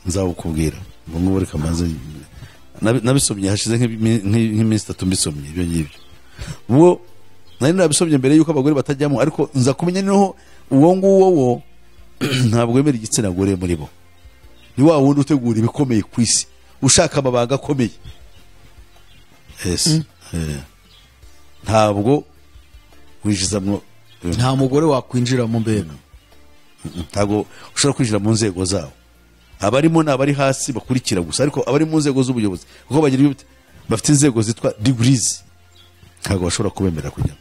Nzawukubwira. Ngo ngubu reka mbanze nabisomye hashize nk'iminsi 3 mbisomye ibyo ngibyo. Ubwo nari nabisomye mbere yuko abagore batajyamo, ariko nza kumenya noneho uwo nguwo wo ntabwo wemera igitsina gore muri bo. Ni wa wundi utegura ibikomeye ku isi, ushaka amabanga akomeye. Yes. Ntabwo winjizamwo, nta mugore wakwinjira mu mbega. Ntabwo ushobora kwinjira mu nzego zabo. Abarimo ni abari hasi bakurikira gusa, ariko abari mu nzego z'ubuyobozi kuko bagira ibyo bafite inzego zitwa degrees, ntabwo bashobora kubemerera kujya.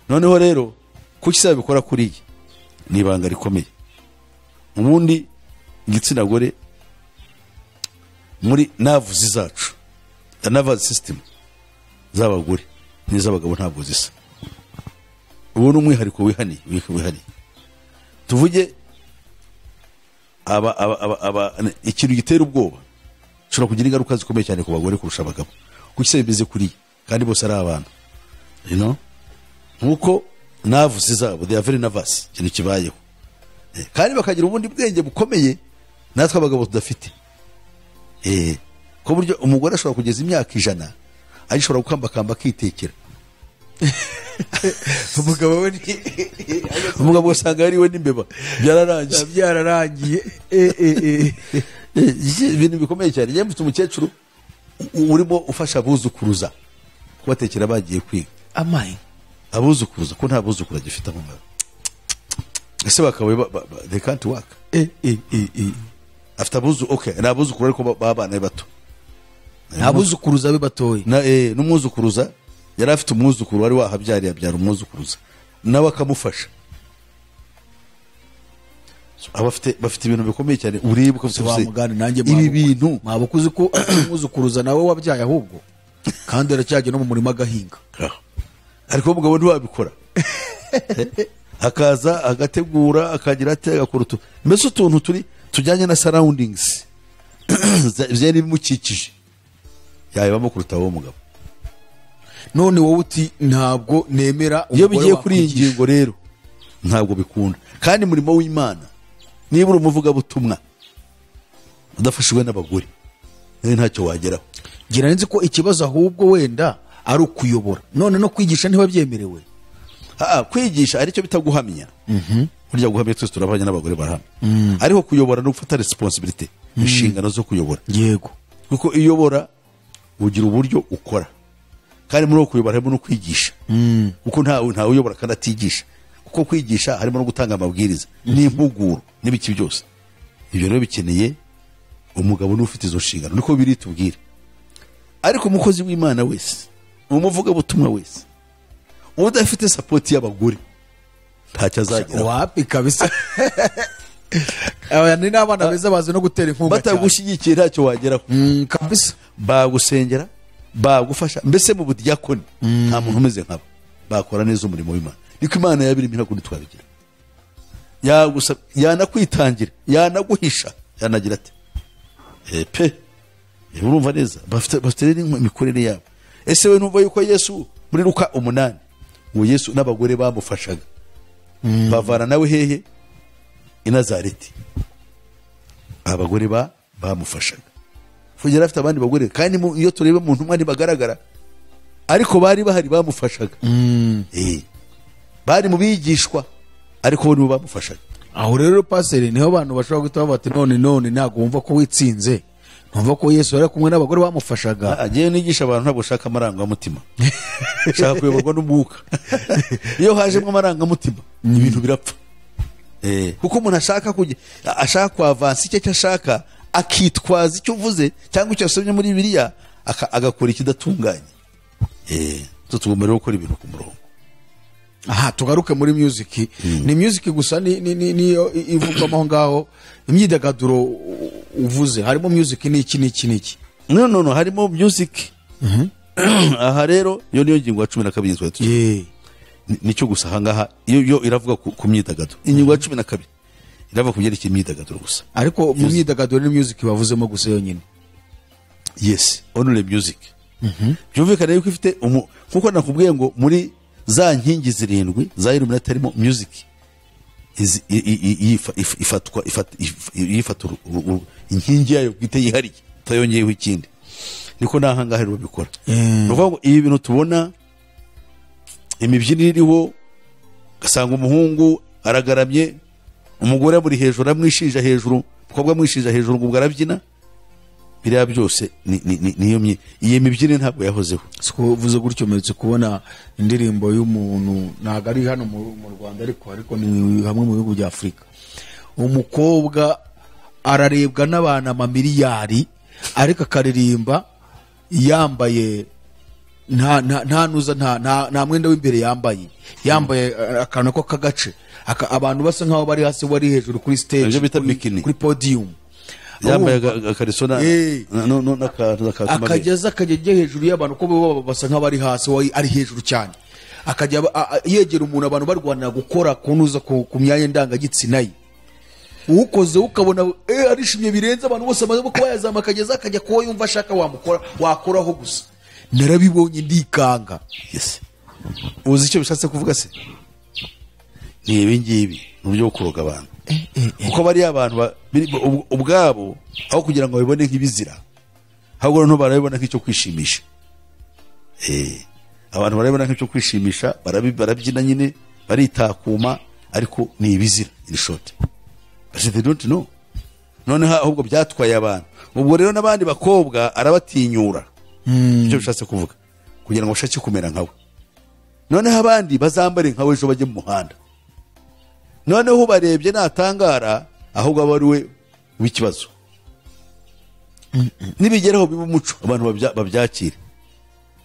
Noneho rero kuki se babikora kuriya? Ni ibanga rikomeye. Ubundi igitsina gore muri navuzi zacu, the nervous system z'abagore n'iz'abagabo ntabwo zisa. Ubu ni umwihariko wihaniye. Tuvuge aba ikintu gitera ubwoba gishobora kugira ingaruka zikomeye cyane ku bagore kurusha abagabo. Kuki se bimeze kuriya kandi bose ari abantu? You know? Nkuko navuzi zabo, they are very nervous, ikintu kibayeho. Kandi bakagira ubundi bwenge bukomeye natwe abagabo tudafite. Ko buryo umugore ashobora kugeza imyaka 100 agishobora gukambakamba akitekera. Umugabo we umugabo usanga ari we n'imbeba byararangiye. Ibintu bikomeye cyane. Njye mfite umukecuru urimo ufasha abuzukuruza kubatekera bagiye kwiga. Amaye abuzukuruza ko nta buzukuru agifite aho ngaho. Ese bakabaye they can't work. Afite okay, ni abuzukuru ariko babana bato. Abuzukuruza be batoye. Na n'umwuzukuruza yari afite umwuzukuru wari wahabyariye abyara umwuzukuruza nawe akamufasha. Bafite ibintu bikomeye cyane ureba uko wa mugani nanjye ibi bintu mwabukuzi ko umwuzukuruza nawe wabyaye ahubwo kandi aracyajya no mu murima agahinga. Ariko umugabo ntiwabikora. Akaza agategura akagira ate agakora utu mbese utuntu turi tujyanye na surroundings byari bimukikije yayibamo kuruta uwo mugabo. None wowe uti ntabwo nemera iyo bigiye kuri iyi ngingo rero ntabwo bikunda. Kandi murimo w'Imana niba uri umuvugabutumwa udafashijwe n'abagore ntacyo wageraho. Ngira nzi ko ikibazo ahubwo wenda ari ukuyobora, none no kwigisha ntibabyemerewe. Kwigisha aricyo bita guhamya. Burya guhamya twese turabanye n'abagore barahamya. Ariko kuyobora no gufata responsibility, inshingano zo kuyobora. Yego. Kuko iyobora ugira uburyo ukora. Kandi muri kuyobora harimo no kwigisha. Kuko nta uyobora kandi atigisha. Kuko kwigisha harimo no gutanga amabwiriza n'impuguro n'ibiki byose. Ibyo rero bikeneye umugabo n'ufite izo nshingano, niko biri tubwira. Ariko umukozi w'Imana wese, umuvuga butumwa wese, udafite support y'abagore ntacyo azagera. Wapi kabisa. Aba ni n'abana beza bazi no gutera inkunga cyane. Batagushyigikiye ntacyo wageraho. Kabisa. Bagusengera, bagufasha, mbese mu budiyakoni nta muntu umeze nkabo. Bakora neza umurimo w'Imana. Niko Imana yabirimo ntabwo twabigira. Yagusa yanakwitangira, yanaguhisha, yanagira ati pe urumva neza bafite rero imikorere yabo. Ese we numva yuko Yesu muri Luka 8 ngo Yesu n'abagore bamufashaga bavana nawe hehe i Nazareti. Abagore bamufashaga kugera afite abandi bagore, kandi iyo tureba mu ntumwa ntibagaragara, ariko bari bahari bamufashaga. Bari mu bigishwa ariko bo nibo bamufashaga. Aho rero paseri niho abantu bashobora guhita bati none ntabwo wumva ko witsinze, ntumva ko Yesu yari kumwe n'abagore bamufashaga. Agiye nigisha abantu ntabwo ushaka amarangamutima, ushaka kuyoborwa n'umwuka. Iyo hajemo amarangamutima ibintu birapfa. Kuko umuntu ashaka kujya ashaka kwavansa icyo ashaka, akitwaza icyo uvuze cyangwa icyo asomye muri Bibiliya, agakora ikidatunganye. Tugomba rero gukora ibintu ku murongo. Aha tugaruke muri music. Ni music gusa niyo ivugwamo aho ngaho? Imyidagaduro uvuze harimo music n'iki n'iki n'iki? No, no, no, harimo music. Aha rero iyo niyo ngingo ya 12 twari tugiye. Nicyo gusa ahangaha iyo iravuga ku myidagaduro. Ingingo ya 12 iravuga ku byerekeye imyidagaduro gusa. Ariko mu myidagaduro ni music bavuzemo gusa yonyine? Yes, only music. Byumvikane yuko ifite nkuko nakubwiye ngo muri za nkingi zirindwi za Illuminati harimo music. Ifatwa yifata inkingi yayo bwite yihariye, utayongeyeho ikindi. Niko n'ahangaha rero babikora. Ni ukuvuga ngo ibi bintu tubona, imibyinire iriho, ugasanga umuhungu aragaramye, umugore amuri hejuru, amwishinja hejuru, umukobwa amwishinja hejuru, ngo ubwo arabyina. Biriya byose niyo iyi mibyinire ntabwo yahozeho. Siko uvuze gutyo, mperutse kubona indirimbo y'umuntu, ntabwo ari hano mu Rwanda, ariko ni hamwe mu bihugu bya Afurika. Umukobwa ararebwa n'abantu amamiliyari, ariko akaririmba yambaye nta nuza, nta mwenda w'imbere yambaye, yambaye akantu ko k'agace. Abantu basa nkaho bari hasi, bari hejuru kuri stage, Ibyo bita bikini. kuri podium. Yambaye akariso n'akantu akageza akajya ajya hejuru y'abantu, ko bo basa nk'abari hasi, we ari hejuru cyane, akajya yegera umuntu, abantu barwanira gukora kunuza ku myanya ndangagitsina ye. Ukoze ukabona arishimye birenze, abantu bose amaze kuba yazamuka, akageza akajya kuwo yumva ashaka wamukora wakoraho gusa. Narabibonye ndikanga. Yes. Uzi icyo bishatse kuvuga se? Ni ibi ngibi, ni uburyo bwo kuroga abantu, kuko bariya abantu ubwabo aho kugira ngo babibone nk'ibizira, ahubwo noneho barabibona nk'icyo kwishimisha. Abantu barabibona nk'icyo kwishimisha, barabyina nyine, baritakuma, ariko ni ibizira in short, but they don't know. Noneho ahubwo byatwaye abantu. Ubwo rero n'abandi bakobwa arabatinyura, icyo bishatse kuvuga, kugira ngo bashake kumera nkawe. Noneho abandi bazambare nkawe, ejo bajye mu muhanda. Noneho ubarebye natangara, ahubwo aba ari we w'ikibazo. Nibigeraho biba umuco, abantu babyakire.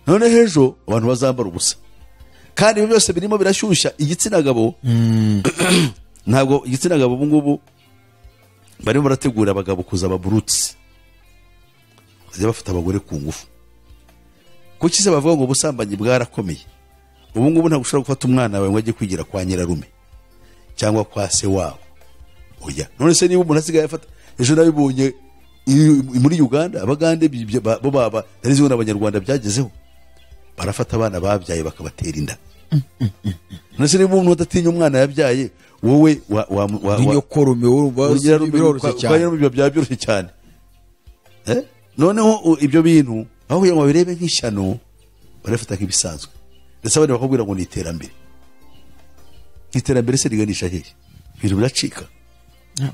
Noneho ejo abantu bazambara ubusa. Kandi ibi byose birimo birashyushya igitsina gabo. Ntabwo igitsina gabo ubu ngubu barimo barategura abagabo kuza ababurutsi, bajya bafata abagore ku ngufu. Kuki se bavuga ngo ubusambanyi bwarakomeye? Ubu ngubu ntabwo ushobora gufata umwana wawe ngo ajye kwigira kwa nyirarume cyangwa kwa se wabo, oya. None se niba umuntu asigaye afata, ejo nabibonye muri Uganda, Abagande bo baba narizi ngo n'Abanyarwanda byagezeho, barafata abana babyaye bakabatera inda. None se niba umuntu adatinya umwana yabyaye, wowe wa N'inyokorume urumva Urugero biroroshye kwa cyane. Nyirarume byaba byoroshye cyane. Noneho ibyo bintu aho kugira ngo babirebe nk'ishyano, barafata nk'ibisanzwe, ndetse abandi bakabwira ngo ni iterambere. Iterambere se riganisha hehe? Ibintu biracika.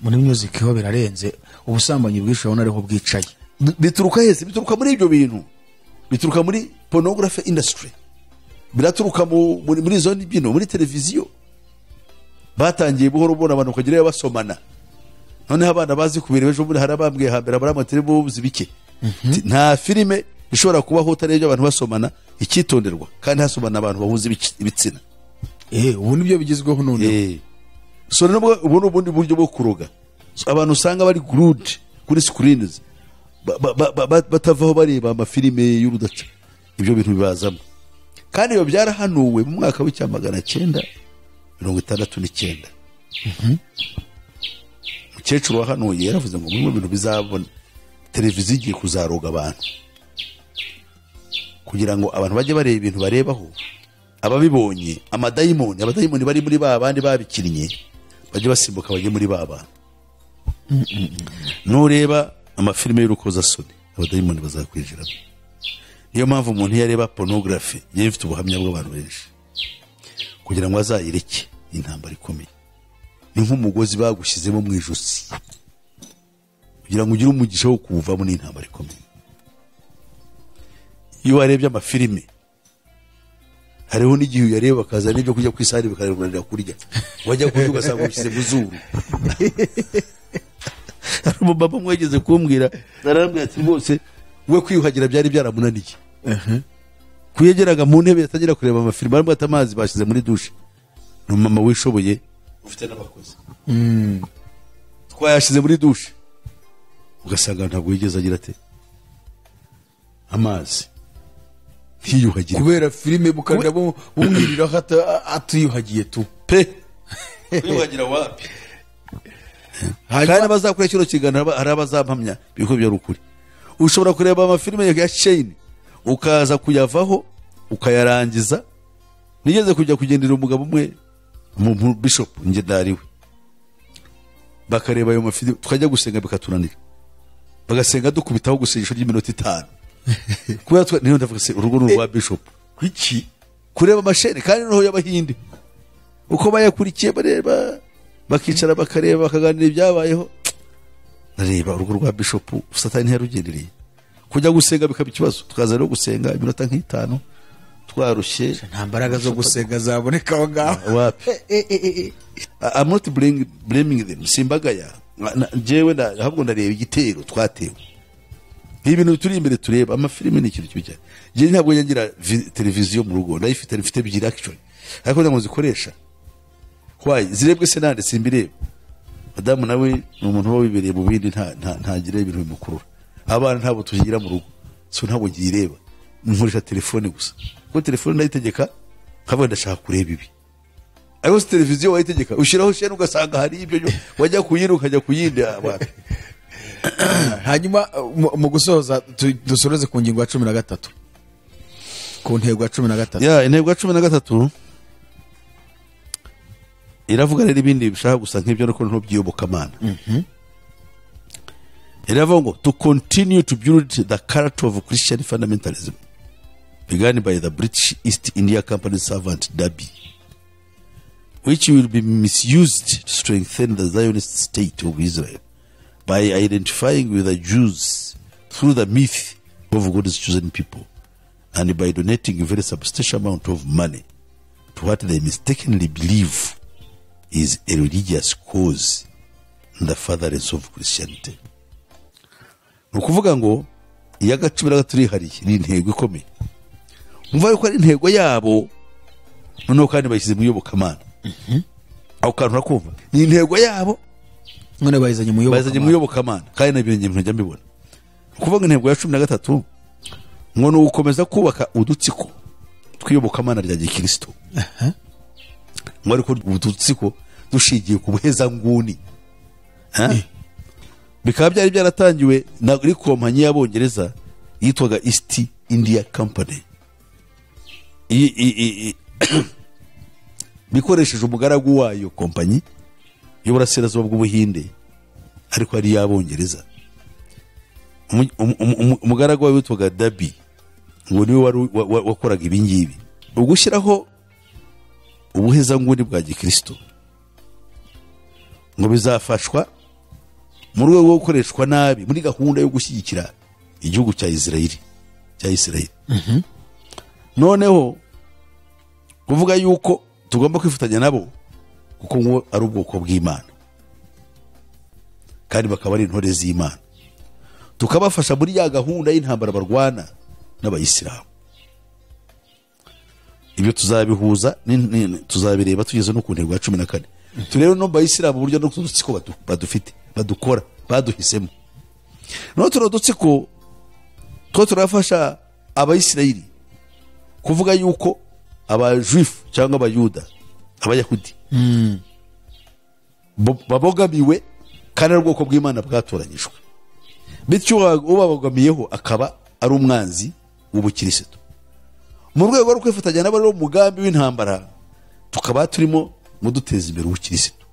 Muri music ho birarenze, ubusambanyi bwinshi urabona ariho bwicaye. Bituruka hese? Bituruka muri ibyo bintu, bituruka muri pornography industry, biraturuka muri izo mbyino, muri televiziyo. Batangiye buhoro buhoro, abantu bakagerayo basomana. Noneho abana bazi kubireba. Ejo bundi hari abambwiye hambere abaramatire buzi bike. Nta filime ishobora kubaho utarebye abantu basomana. Icyitonderwa, kandi hasomana abantu bahuza ibitsina. Ubu nibyo bigezweho noneho. So rero ubu ni ubundi buryo bwo kuroga. So, abantu usanga bari glued kuri screens, batavaho bareba amafilime y'urudaca, ibyo bintu bibazamo. Kandi ibyo byarahanuwe mu mwaka w'1969. Umukecuru wahanuye yaravuze ngo bimwe mu bintu bizabona, televiziyo igiye kuzaroga abantu, kugira ngo abantu bajye bareba ibintu barebaho, ababibonye amadayimoni, abadayimoni bari muri ba bandi babikinnye, bajye basimbuka bajye muri ba bantu. Nureba amafilime y'urukozasoni, abadayimoni bazakwinjiramo. Niyo mpamvu umuntu iyo areba pornography, yari ifite ubuhamya bw'abantu benshi, kugira ngo azayireke intambara ikomeye. Ni nk'umugozi bagushyizemo mu ijosi, kugira ngo ugire umugisha wo kuwuvamo ni intambara ikomeye. Iyo warebye amafilime, hariho n'igihe uyareba bakazana n'ibyo kurya ku isahani, bikakunanira kurya, wajya kurya ugasanga ubishyize mu zuru. Hari umumama umwe wigeze kumbwira, arambwira ati rwose we kwiyuhagira byari byaramunaniye, kuyegeraga mu ntebe yatangira kureba amafilime, arambwira ati amazi bashyize muri dushe. Ni umumama wishoboye ufite n'abakozi. Twayashyize muri douche, ugasanga ntabwo yigeze agira ate amazi, ntiyuhagire. Kubera filime, bukarira bumwiriraho atiyuhagiye tu. Pe, kwiyuhagira wapi. Kandi abazakora kino kiganiro hari abazampamya biko byari ukuri. Ushobora kureba amafilime ya chain ukaza kuyavaho ukayarangiza. Nigeze kujya kugendera umugabo umwe mu bishop ngendariwe, bakareba ayo mafilime, tukajya gusenga bikatunanira, bagasenga dukubitaho gusengesho ry'iminota 5 kubera niyo ndavuga se urugo ni urwa bishop Kuki? Kureba amasheni kandi noneho y'abahinde uko bayakurikiye, bareba bakicara bakareba bakaganira ibyabayeho. Nareba urugo rwa bishop, Satani ntiyarugendereye. Kujya gusenga bikaba ikibazo, tukaza rero gusenga iminota nk'itanu twarushye. Nta mbaraga zo gusenga zaboneka aho ngaho. Wapi. I'm not blaming them, simbagaya jewe, ahubwo ndareba igitero twatewe. Ibintu turi imbere tureba amafilime ni ikintu kibi cyane. Njye ntabwo njya ngira televiziyo mu rugo, ndayifite, mfite ebyiri actually, ariko ntabwo nzikoresha. Why? Zirebwe se nande? Simbireba. Madamu nawe ni umuntu uba wibereye mu bindi, ntagira ibintu bimukurura. Abana ntabwo tugira mu rugo, so ntabwo ngiyireba, nkoresha telefone gusa, kuko telefone ndayitegeka nkavuga ndashaka kureba ibi. Ariko si televiziyo wayitegeka, ushyiraho shene ugasanga hari ibyo, wajya ku yindi ukajya ku yindi, wapi. Hanyuma mu gusoza dusoreze ku ngingo ya 13, ku ntego ya 13. Ya, intego ya 13 iravuga rero ibindi bishaka gusa nk'ibyo ariko ntubyiyobokamana. Iravuga ngo to continue to build the character of Christian fundamentalism begun by the British East India Company servant Darby, which will be misused to strengthen the Zionist state of Israel by identifying with the Jews through the myth of God's chosen people and by donating a very substantial amount of money to what they mistakenly believe is a religious cause in the furtherance of Christianity. Ni ukuvuga ngo iya 13 irihariye, ni intego ikomeye. Umva yuko ari intego yabo, noneho kandi bayishyize mu iyobokamana. Aho kantu urakumva, ni intego yabo none bayizanye mu bayizanye mu iyobokamana. iyobokamana, kandi nabyo njye njya mbibona. Ni ukuvuga ngo intego ya 13 ngo ni ugukomeza kubaka udutsiko tw'iyobokamana rya gikristo, ngo ariko udutsiko dushingiye ku buhezanguni. Ha? Bikaba byari byaratangiwe na kuri kompanyi y'Abongereza yitwaga East India Company, bikoresheje umugaragu wayo, kompanyi y'uburasirazuba bw'Ubuhinde ariko ari iy'Abongereza. Umugaragu wayo witwaga Darby, ngo niwe wari wakoraga ibi ngibi, ugushyiraho ubuhezanguni bwa gikristo, ngo bizafashwa mu rwego rwo gukoreshwa nabi muri gahunda yo gushyigikira igihugu cya Israeli, cya Israeli. Noneho kuvuga yuko tugomba kwifatanya nabo kuko ngo ari ubwoko bw'Imana kandi bakaba ari intore z'Imana, tukabafasha muri ya gahunda y'intambara barwana n'abayisilamu. Ibyo tuzabihuza tuzabireba tugeze no ku ntego ya 14, turebe no bayisilamu uburyo no kudutsiko badufite, badukora, baduhisemo. No turo dutsiko two turafasha abayisirayeli kuvuga yuko abajuifu cyangwa abayuda, abayahudi babogamiwe kandi ari ubwoko bw'Imana bwatoranyijwe, bityo ubabogamiyeho akaba ari umwanzi w'ubukirisitu. Mu rwego rwo kwifatanya n'abari mu mugambi w'intambara, tukaba turimo muduteza imbere ubukirisitu.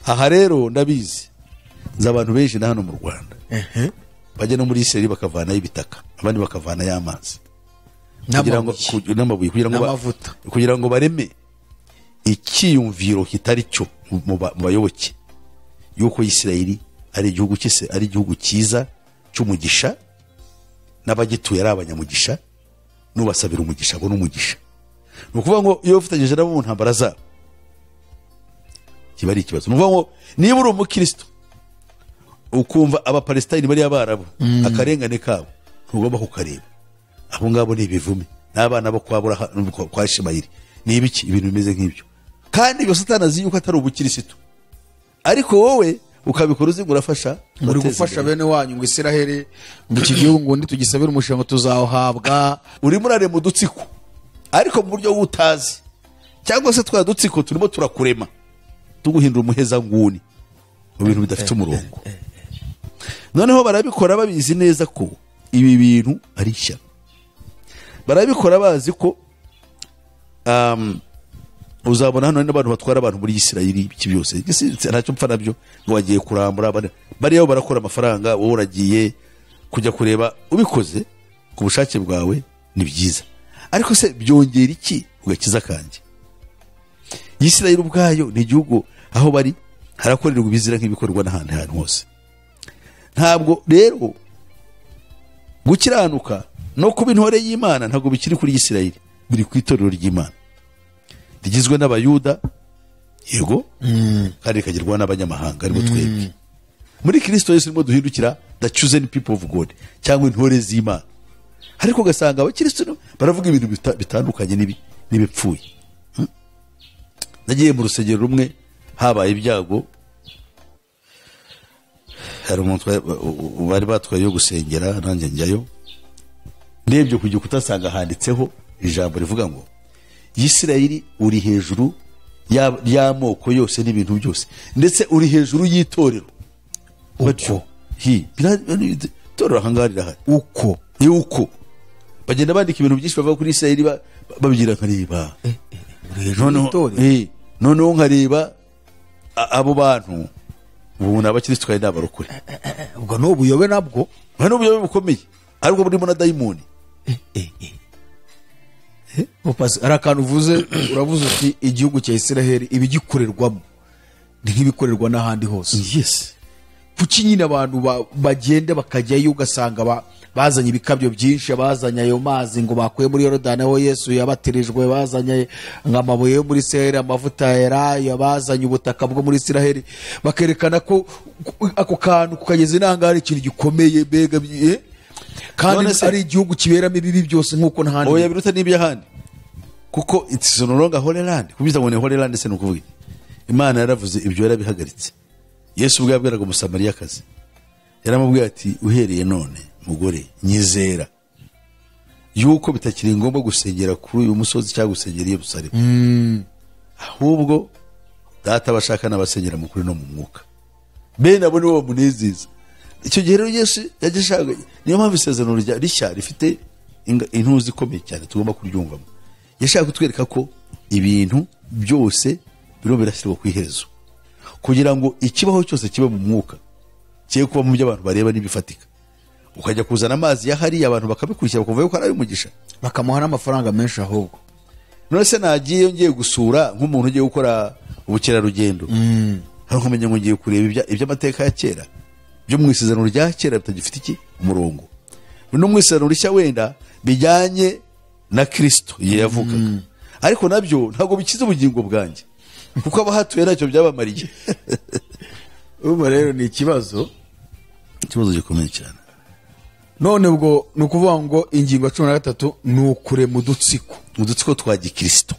Aha rero ndabizi nzi abantu benshi na hano mu Rwanda bajya no muri Israel bakavanayo ibitaka, abandi bakavanayo amazi kugira ngo N'amabuye. N'amabuye kugira ngo N'amavuta. Kugira ngo bareme icyiyumviro kitari cyo mu bayoboke yuko Israel ari igihugu cyise, ari igihugu cyiza cy'umugisha, n'abagituye ari abanyamugisha, n'ubasabira umugisha abona umugisha. Ni ukuvuga ngo iyo ufatanyije nabo mu ntambara zabo kiba ari ikibazo. Ni ukuvuga ngo niba uri umukristo ukumva Abapalestine bari abarabu, akarengane kabo ntugomba kukareba, abo ngabo ni ibivume. n'abana bo kwa kwa Ishimayeli, ni ibiki, ibintu bimeze nk'ibyo. Kandi ibyo Satani azi yuko atari ubukirisitu, ariko wowe ukabikora uzi ngo urafasha, muri gufasha bene wanyu ngo Isiraheli, ngo iki gihugu ngo ntitugisabire umushinga tuzawuhabwa. Urimo urarema udutsiko ariko mu buryo utazi, cyangwa se twa dutsiko turimo turakurema tuguhindura umuheza nguni mu bintu bidafite umurongo. Noneho barabikora babizi neza ko ibi bintu ari ishyano, barabikora bazi ko uzabona hano n'abantu batwara abantu muri Isirayeli iki byose ntacyo mpfa nabyo, ngo bagiye kurambura bariyo barakora amafaranga, wowe uragiye kujya kureba, ubikoze ku bushake bwawe ni byiza, ariko se byongera iki ugakiza kanjye? Isirayeli ubwayo ni igihugu aho bari harakorerwa ibizira nk'ibikorwa n'ahandi hantu hose. Ntabwo rero gukiranuka no kuba intore y'Imana ntabwo bikiri kuri Isirayeli, biri ku itorero ry'Imana rigizwe n'Abayuda, yego, kandi rikagirwa n'abanyamahanga aribo twebwe. Muri Kristo Yesu nimo duhindukira the chosen people of God, cyangwa intore z'Imana. Ariko ugasanga abakristo baravuga ibintu bitandukanye n'ibipfuye. Nagiye mu rusengero rumwe habaye ibyago, hari umuntu bari batwaye yo gusengera, nanjye njyayo, ndebye ku gikuta nsanga handitseho ijambo rivuga ngo Isirayeli uri hejuru y'amoko yose n'ibintu byose, ndetse uri hejuru y'itorero. Uko itorero ahangaha rirahari, uko ni uko bagenda bandika ibintu byinshi bava kuri Isirayeli babigira nkareba, noneho nkareba abo bantu ubu ni abakristo kandi n'abarokore. Ubwo ni ubuyobe nabwo, ni ubuyobe bukomeye, ariko burimo na dayimoni. Hari akantu uvuze, uravuze uti igihugu cya Isiraheli ibigikorerwamo ni nk'ibikorerwa n'ahandi hose. Yes. Kuki nyine abantu bagenda bakajyayo ugasanga bazanye ibikabyo byinshi, bazanye ayo mazi ngo bakuye muri Yorodani aho Yesu yabatirijwe, bazanye amabuye yo muri Isiraheli, amavuta ya elayo, bazanye ubutaka bwo muri Isiraheli, bakerekana ko ako kantu kukageza inanga ari ikintu gikomeye mbega, kandi ari igihugu kiberamo ibibi byose nk'uko n'ahandi. Oya, biruta n'iby'ahandi, kuko it's no longer Holy Land. Kubiza ngo ni Holy Land se nukuvuga Imana yaravuze ibyo yarabihagaritse. Yesu ubwo yabwiraga Umusamariyakazi yaramubwiye ati uhereye none mugore nyizera yuko bitakiri ngombwa gusengera kuri uyu musozi cyangwa gusengera i Yerusalemu, ahubwo data bashaka n'abasengera mu kuri no mu mwuka, bene abo nibo bamunezeza. Icyo gihe rero Yesu yagishaka, niyo mpamvu isezerano rishya rifite intuzi ikomeye cyane tugomba kuryumvamo. Yashaka kutwereka ko ibintu byose biro birashyirwa ku iherezo, kugira ngo ikibaho cyose kibe mu mwuka, kiye kuba mu byo abantu bareba n'ibifatika. Ukajya kuzana amazi ya hariya abantu bakabikurikira bakumva yuko ari ay'umugisha, bakamuha n'amafaranga menshi ahubwo. None se nagiye ngiye gusura nk'umuntu ugiye gukora ubukerarugendo, hari nkumenya ngo ngiye kureba iby'amateka ya kera byo mu isezerano rya kera bitagifite iki umurongo, no mu isezerano rishya wenda bijyanye na Kristo yavukaga, ariko nabyo ntabwo bikiza ubugingo bwanjye kuko abahatuye ntacyo byabamariye. Ubu rero ni ikibazo gikomeye cyane. None ubwo ni ukuvuga ngo ingingo ya 13 ni ukurema udutsiko twa gikristo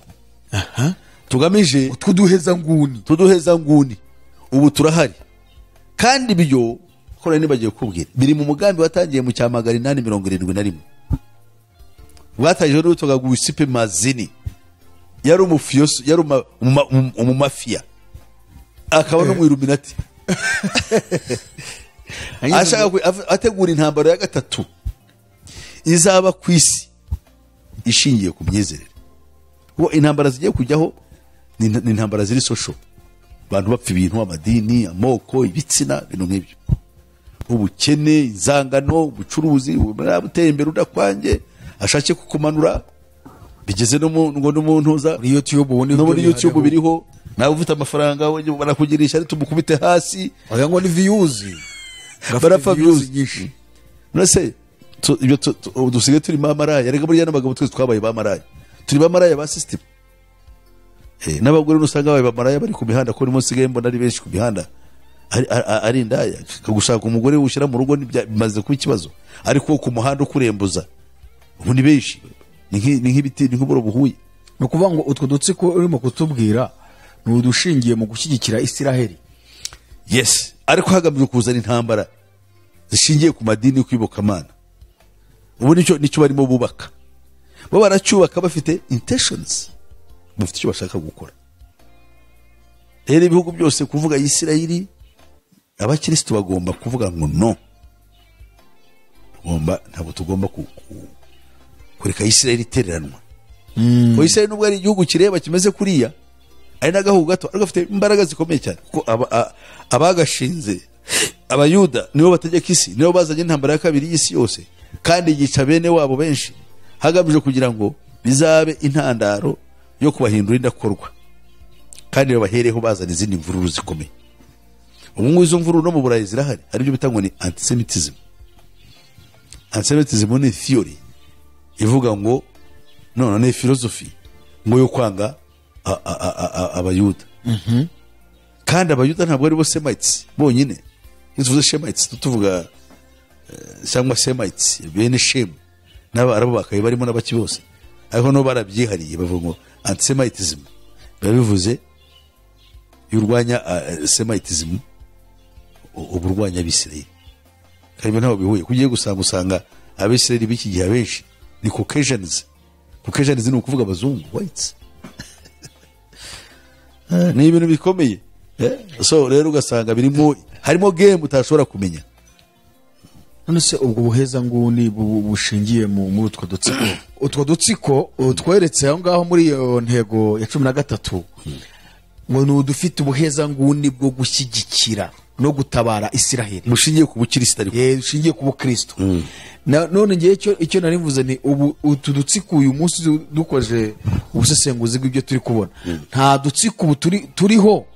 tugamije tuduheza nguni. Ubu turahari, kandi ibyo kora nibagiye kubwira biri mu mugambi watangiye mu cya 871 bwatangije n'uwitwaga Giuseppe Mazzini, yari umufiyoso, yari umumafia, akaba no mu Illuminati. Ashaka ategura intambara ya gatatu izaba ku isi ishingiye ku myizerere. Kuko intambara zigiye kujyaho ni intambara ziri social, abantu bapfa ibintu, amadini, amoko, ibitsina, ibintu nk'ibyo, ubukene, inzangano, ubucuruzi buteye imbere udakwanjye ashake kukumanura, bigeze no ngo n'umuntu muri YouTube, ubundi no muri YouTube biriho, nawe ufite amafaranga barakugirisha ari tumukubite hasi, oya ngo ni views, barapfa views nyinshi. None se ibyo dusigaye turi bamaraya, rega burya n'abagabo twese twabaye bamaraya, turi bamaraya ba system. N'abagore usanga babaye bamaraya bari ku mihanda, ko nimo sigaye mbona ari benshi ku mihanda ari indaya, kagushaka umugore ushyira mu rugo bimaze kuba ikibazo, ariko ku muhanda ukurembuza ubu ni benshi. Ni nk'ibiti, ni nk'uburo buhuye. Ni ukuvuga ngo utwo dutsiko urimo kutubwira ni udushingiye mu gushyigikira Isiraheli. Yes, ariko hagamijwe kuzana intambara zishingiye ku madini yo kwibokamana. Ubu nicyo barimo bubaka. Bo baracyubaka bafite intentions, bafite icyo bashaka gukora. Rero ibihugu byose kuvuga Isiraheli, abakristo bagomba kuvuga ngo no, ntabwo tugomba kureka Isiraheli itereranwa. Ko Isiraheli nubwo ari igihugu kireba kimeze kuriya, ari n'agahugu gato, ariko gafite imbaraga zikomeye cyane, kuko abagashinze Abayuda nibo bategeka isi, nibo bazanye intambara ya kabiri y'isi yose, kandi yica bene wabo benshi, hagamijwe kugira ngo bizabe intandaro yo kubahindura indakorwa, kandi babahereho bazana izindi mvururu zikomeye. Ubu ngubu izo mvururu no mu Burayi zirahari, hari ibyo bita ngo ni antisemitism. Antisemitism ni theory ivuga ngo none ni philosophy ngo yo kwanga Abayuda. Kandi Abayuda ntabwo ari bo Semites bonyine. Iyo tuvuze Shemites tuvuga cyangwa Semites bene Shem n'Abarabu bakaye barimo n'abaki bose, ariko no barabyihariye bavuga ngo antisemitism biba bivuze yurwanya Semitism, uburwanya Abisirayeli. Kandi ntabwo bihuye, kugiye gusanga Abisirayeli b'iki gihe abenshi ni Caucasians. Caucasians ni ukuvuga abazungu, whites. Ni ibintu bikomeye. So rero ugasanga birimo, harimo game utashobora kumenya. None se ubwo buheza nguni bushingiye muri utwo dutsiko, utwo dutsiko utweretse aho ngaho muri iyo ntego ya 13, ngo ni udufite ubuheza nguni bwo gushyigikira no gutabara Isiraheli, bushingiye ku bukristo, ariko bushingiye ku bukristo. None ngiye icyo nari mvuze ni ubu utu dutsiko uyu munsi dukoje ubusesenguzi bw'ibyo turi kubona, nta dutsiko ubu turiho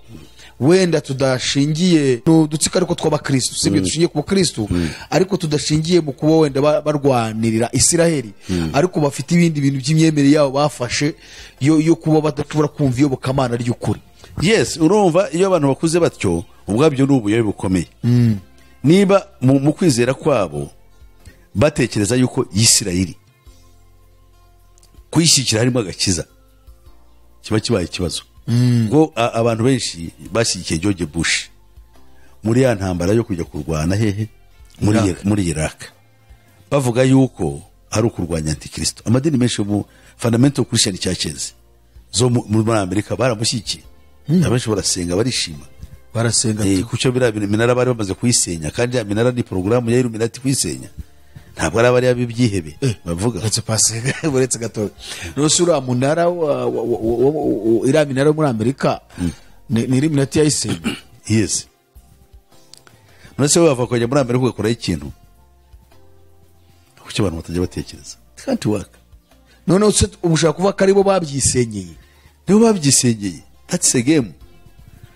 wenda tudashingiye dutsiko ariko tw'abakristo, sibyo, dushingiye ku bukristo, ariko tudashingiye mu kuba wenda barwanirira Isiraheli, ariko bafite ibindi bintu by'imyemerere yabo bafashe yo kuba badashobora kumva iyobokamana ry'ukuri. Yes, urumva iyo abantu bakuze batyo ubwabyo ni ubuyobe bukomeye. Niba mu kwizera kwabo batekereza yuko Isiraheli kuyishyikira harimo agakiza, kiba kibaye ikibazo. Ngo abantu benshi bashyigikiye George Bush muri ya ntambara yo kujya kurwana hehe muri Iraq, bavuga yuko ari ukurwanya Antikristo. Amadini menshi mu fundamental Christian churches zo muri Amerika baramushyigikiye. Abenshi barasenga barishima, barasenga kucyo bira minara bari bamaze kuyisenya, kandi ya minara ni programu ya Illuminati kuyisenya, ntabwo ari abari abibyihebe bavuga. Uretse pasega uretse gato nose ura munara ira minara muri Amerika ni Illuminati yayisenya. Yes, nose bava kujya muri Amerika ugakora ikintu kuki abantu batajya batekereza, can't work. None ubushaka kuvuga ko aribo babyisenyeye, nibo babyisenyeye. That's a game.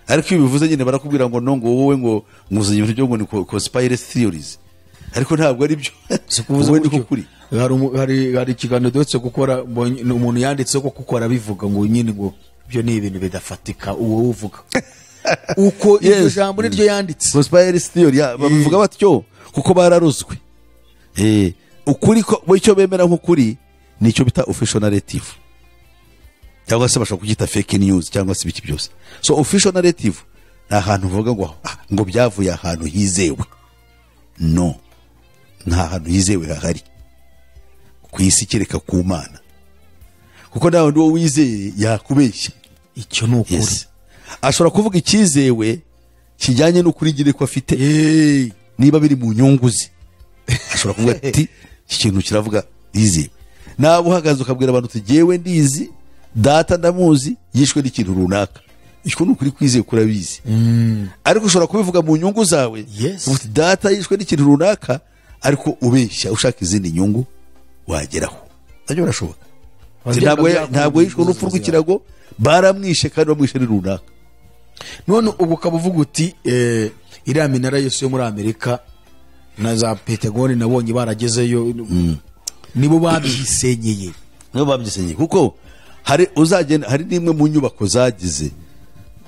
Ariko iyo bivuze nyine barakubwira ngo no, ngo wowe ngo nguzanye ibintu byo ngo ni conspiracy theories, ariko ntabwo ari byo. Sikuvuze kuri hari ikiganiro duhetse gukora, umuntu yanditse ko kuko arabivuga ngo nyine ngo ibyo ni ibintu bidafatika uwo uvuga uko iryo jambo niryo yanditse conspiracy theory babivuga batyo kuko bararuzwe. Ukuri ko icyo bemera nk'ukuri nicyo bita official narrative, cyangwa se bashobora kubyita fake news cyangwa se ibiki byose. So official narrative ni ahantu uvuga ngo byavuye ahantu hizewe. No, nta hantu hizewe hahari ku isi kereka ku Mana, kuko nawe ndiwo wizeye yakubeshya. Icyo ni ukuri. Ashobora kuvuga icyizewe kijyanye n'ukuri ngire ko afite, niba biri mu nyungu ze ashobora kuvuga ati iki kintu kiravuga yizewe. Nawe uhagaze ukabwira abantu uti jyewe ndizi data ndamuzi yishwe n'ikintu runaka, icyo ni ukuri kwizeye kurabizi. Ariko ushobora kubivuga mu nyungu zawe, uti data yishwe n'ikintu runaka, ariko ubeshya ushaka izindi nyungu wageraho. Nabyo birashoboka. Ntabwo yishwe n'urupfu rw'ikirago, baramwishe kandi bamwishe ni runaka. None ubu ukaba uvuga uti iriya minara yose yo muri Amerika na za Pentagoni nabonye baragezeyo, nibo babyisenyeye. Nibo babyisenyeye kuko hari uzagenda, hari nimwe mu nyubako zagize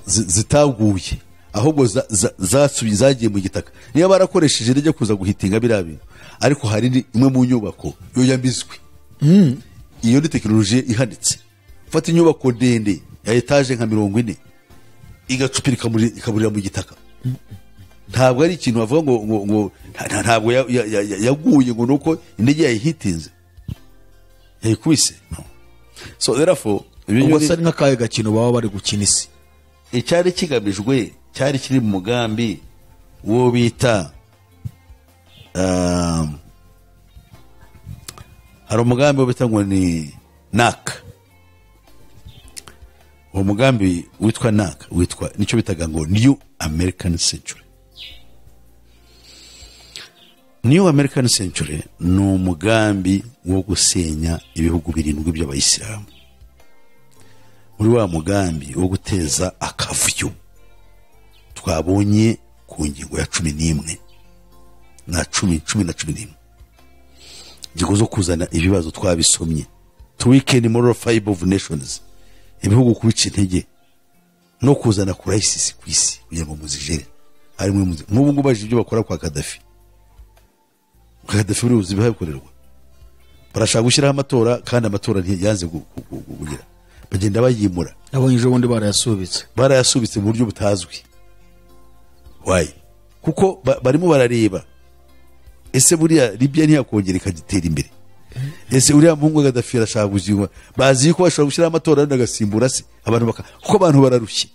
zitaguye ahubwo zasubiye zagiye mu gitaka, niyo barakoresheje rijya kuza guhitinga biriya bintu, ariko hari imwe mu nyubako yo yambizwe Iyo ni tekinoloji ihanitse. Ufata inyubako ndende ya etaje nka 40 igacupira ikaburira mu gitaka. Ntabwo ari ikintu bavuga ngo ntabwo yaguye ngo nuko indege yayihitinze yayikubise. No. So therefore ubwo se ari nk'akahe gakino baba bari gukina isi? Icyari kigamijwe cyari kiri mu mugambi wo bita hari umugambi wo bita ngo ni NAC. Uwo mugambi witwa NAC witwa nicyo bitaga ngo New American Century. New American Century ni umugambi wo gusenya ibihugu 7 by'abayisilamu. Muri wa mugambi wo guteza akavuyo twabonye ku ngingo ya 11 na 10 10 na 11 ingingo zo kuzana ibibazo twabisomye, to weaken moral fiber of nations, ibihugu kubica intege no kuzana crisis ku isi kugira ngo muzijere. Harimo nk'ubu ngubu baje ibyo bakora kwa Gaddafi. Gaddafi uri bihakorerwa, barashaka gushyiraho amatora kandi amatora ntiyanze kugira, bagenda bayimura. Abonye ejo bundi barayasubitse mu buryo butazwi. Why? Kuko barimo barareba ese buriya Libya ntiyakongera ikagitera imbere, ese uriya muhungu Gaddafi arashaka guzima, bazi ko bashobora gushyiraho amatora agasimbura se abantu baka, kuko abantu bararushye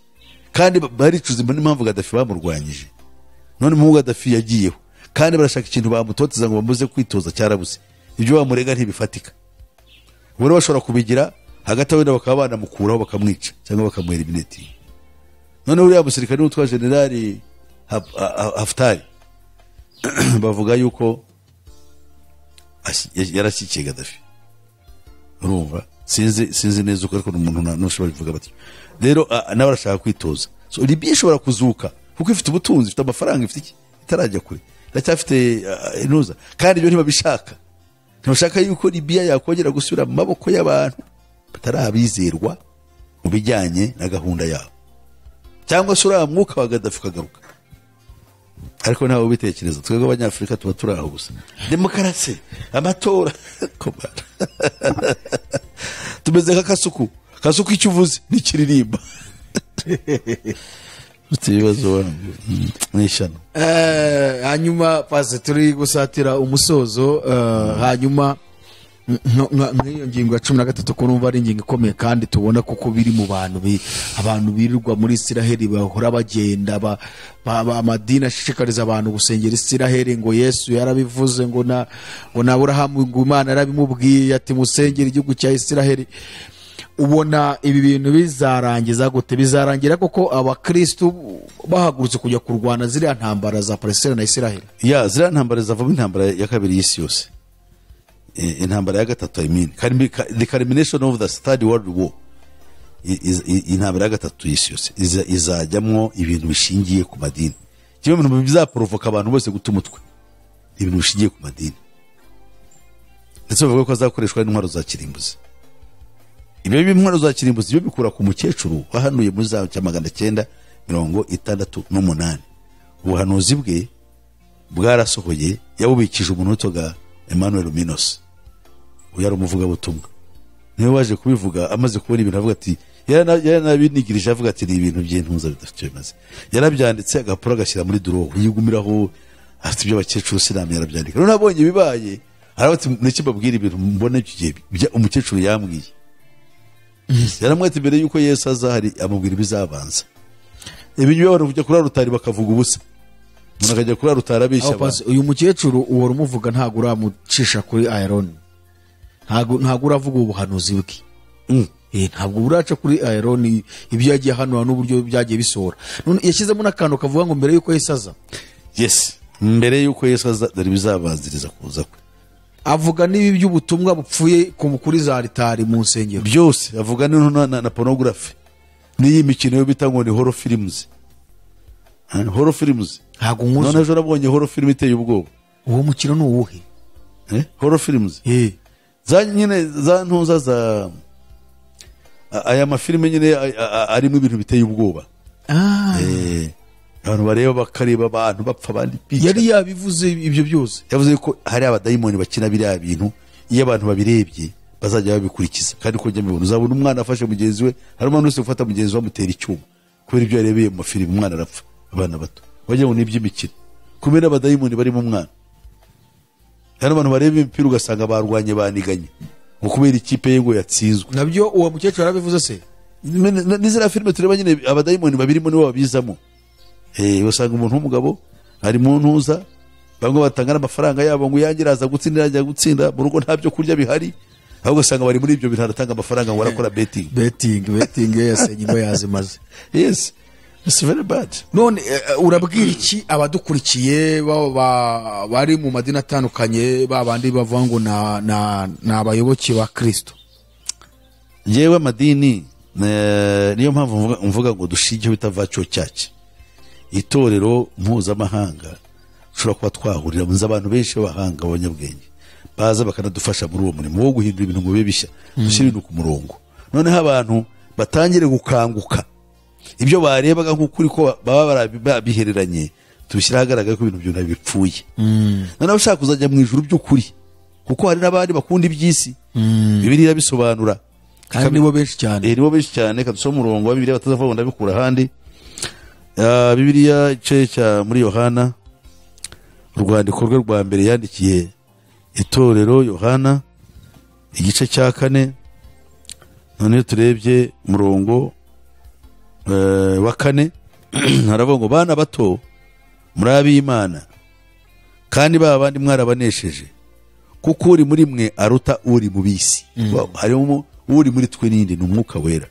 kandi baricuza n'impamvu Gaddafi bamurwanyije. None umuhungu Gaddafi yagiyeho kandi barashaka ikintu bamutoteza ngo bamuze kwitoza, cyarabuze. Ibyo bamurega ntibifatika, ubwo bashobora kubigira hagati aho bakaba banamukuraho bakamwica cyangwa bakamuhera imineti. None uriya musirikare witwa General Haftari bavuga yuko yarashyikiye Gaddafi. Urumva sinzi neza uko, ariko umuntu ntushobora kuvuga bati rero nawe arashaka kwitoza. So Libya ishobora kuzuka kuko ifite ubutunzi, ifite amafaranga, ifite iki, itarajya kure, iracyafite inuza. Kandi ibyo ntibabishaka, ntibashaka yuko Libya yakongera gusubira mu maboko y'abantu batarabizerwa mu bijyanye na gahunda yabo, cyangwa se uriya mwuka wa Gaddafi ukagaruka. Ariko ntawe ubitekereza, twebwe abanyafurika tuba turi aho gusa. Demokarasi, amatora, tumeze nka kasuku. Kasuku icyo uvuze nikiririmba. Ufite ibibazo n'ishyano. Hanyuma pasi turi gusatira umusozo. Hanyuma nk'iyo ngingo ya 13 ko numva ari ingingo ikomeye kandi tubona kuko biri mu bantu abantu birirwa muri Isiraheli bahora bagenda amadini ashishikariza abantu gusengera Isiraheli ngo Yesu yarabivuze ngo na Aburahamu ngo Imana yarabimubwiye ati musengere igihugu cya Isiraheli. Ubona ibi bintu bizarangiza gute? Bizarangira koko abakristu bahagurutse kujya kurwana ziriya ntambara za Palestina na Isiraheli? Ya ziriya ntambara zavamo intambara ya kabiri y'isi yose, intambara ya gatatu, I mean the culmination of the third world war. Intambara ya gatatu y'isi yose izajyamwo ibintu bishingiye ku madini. Kimwe mu bintu bizaprovoka abantu bose guta umutwe, ibintu bishingiye ku madini, ndetse bavuga ko azakoreshwa n'intwaro za kirimbuzi. Ibyo b'intwaro za kirimbuzi byo bikura ku mukecuru wahanuye muri za 968. Ubuhanuzi bwe bwarasohoye, yabubikije umuntu witwaga Emmanuel Minos, uyu yari umuvugabutumwa, niwe waje kubivuga amaze kubona ibintu avuga ati yaranabinigirije avuga ati ni ibintu by'intuza bidafite icyo bimaze. Yarabyanditse agapura agashyira muri duro yigumiraho, afite ibyo abakecuru sinamye yarabyandika. None abonye bibaye aravuga ati niki mbabwira ibintu mbona iki gihe umukecuru yambwiye. Yaramwete mbere yuko Yesu aza hari amubwira ibizabanza. Ibinyu abantu kujya kuri rutari bakavuga ubusa, umuntu akajya kuri rutari abeshya abantu. Uyu mukecuru uhora umuvuga ntago uramucisha kuri Iron, ntago uravuga ubuhanuzi bwe. Ntabwo buraca kuri Iron ibyo yagiye hano n'uburyo byagiye bisohora. None yashyizemo n'akantu kavuga ngo mbere yuko Yesu aza. Yes, mbere yuko Yesu aza dore bizabanziriza kuza kwe. Avuga n'ibi by'ubutumwa bupfuye kuri za ritari mu nsengero byose, avuga na pornography n'iyi mikino yo bita ngo ni horror films. Horror films ntago nkuzi. None ejo nabonye horror film iteye ubwoba. Uwo mukino ni uwuhe? Horror films za nyine za ntuza za aya mafilime nyine arimo ibintu biteye ubwoba. Abantu bareba bakareba abantu bapfa abandi bica. Yari yabivuze ibyo byose. Yavuze ko hari abadayimoni bakina biriya bintu, iyo abantu babirebye Bazajya babikurikiza. Kandi ko njya mbibona, uzabona umwana afashe mugenzi we, hari umwana wese ufata mugenzi we amutera icyuma kubera ibyo yarebeye mu mafilimi, umwana arapfa. Abana bato wagira ngo ni iby'imikino, kumena abadayimoni bari mu mwana. Hari abantu bareba imipira ugasanga barwanye, baniganye ngo kubera ikipe ye ngo yatsinzwe. Nabyo uwo mukecuru yarabivuze se? N'iziriya filime tureba nyine, abadayimoni babirimo nibo babizamo. Usanga umuntu w'umugabo ari mu ntuza, bamwe batanga n'amafaranga yabo ngo yanjye iraza gutsinda, irajya gutsinda, mu rugo nta byo kurya bihari, ahubwo ugasanga bari muri ibyo bintu, aratanga amafaranga ngo arakora betting. Betting yasenye ingo yazimaze. Yes, it's very bad. None urabwira iki abadukurikiye bari mu madini atandukanye, babandi bavuga ngo na abayoboke ba Kristo? Njyewe amadini, niyo mpamvu mvuga ngo dushinge bita virtual church, itorero mpuzamahanga ushobora kuba twahurira mu abantu benshi b'abahanga b'abanyabwenge baza bakanadufasha muri uwo murimo wo guhindura ibintu ngo bibe bishya, dushyire ibintu ku murongo, noneho abantu batangire gukanguka ibyo barebaga nk'ukuri ko baba babihereranye, tubishyira ahagaragara ko ibintu byuna bipfuye. Noneho ushaka kuzajya mu ijuru by'ukuri, kuko hari n'abandi bakunda iby'isi, Bibiliya irabisobanura. Kandi nibo benshi cyane. Nibo benshi cyane. Kadusoma umurongo wa Bibiliya batazavuga ngo ndabikura ahandi. Bibiliya igice cya muri Yohana, urwandiko rwe rwa mbere yandikiye itorero, Yohana igice cya 4, noneho turebye umurongo wa 4, haravuga ngo bana bato muri ab'Imana, kandi ba bandi mwarabanesheje, kuko uri muri mwe aruta uri mu bisi. Harimo uri muri twe ninde? Ni umwuka wera.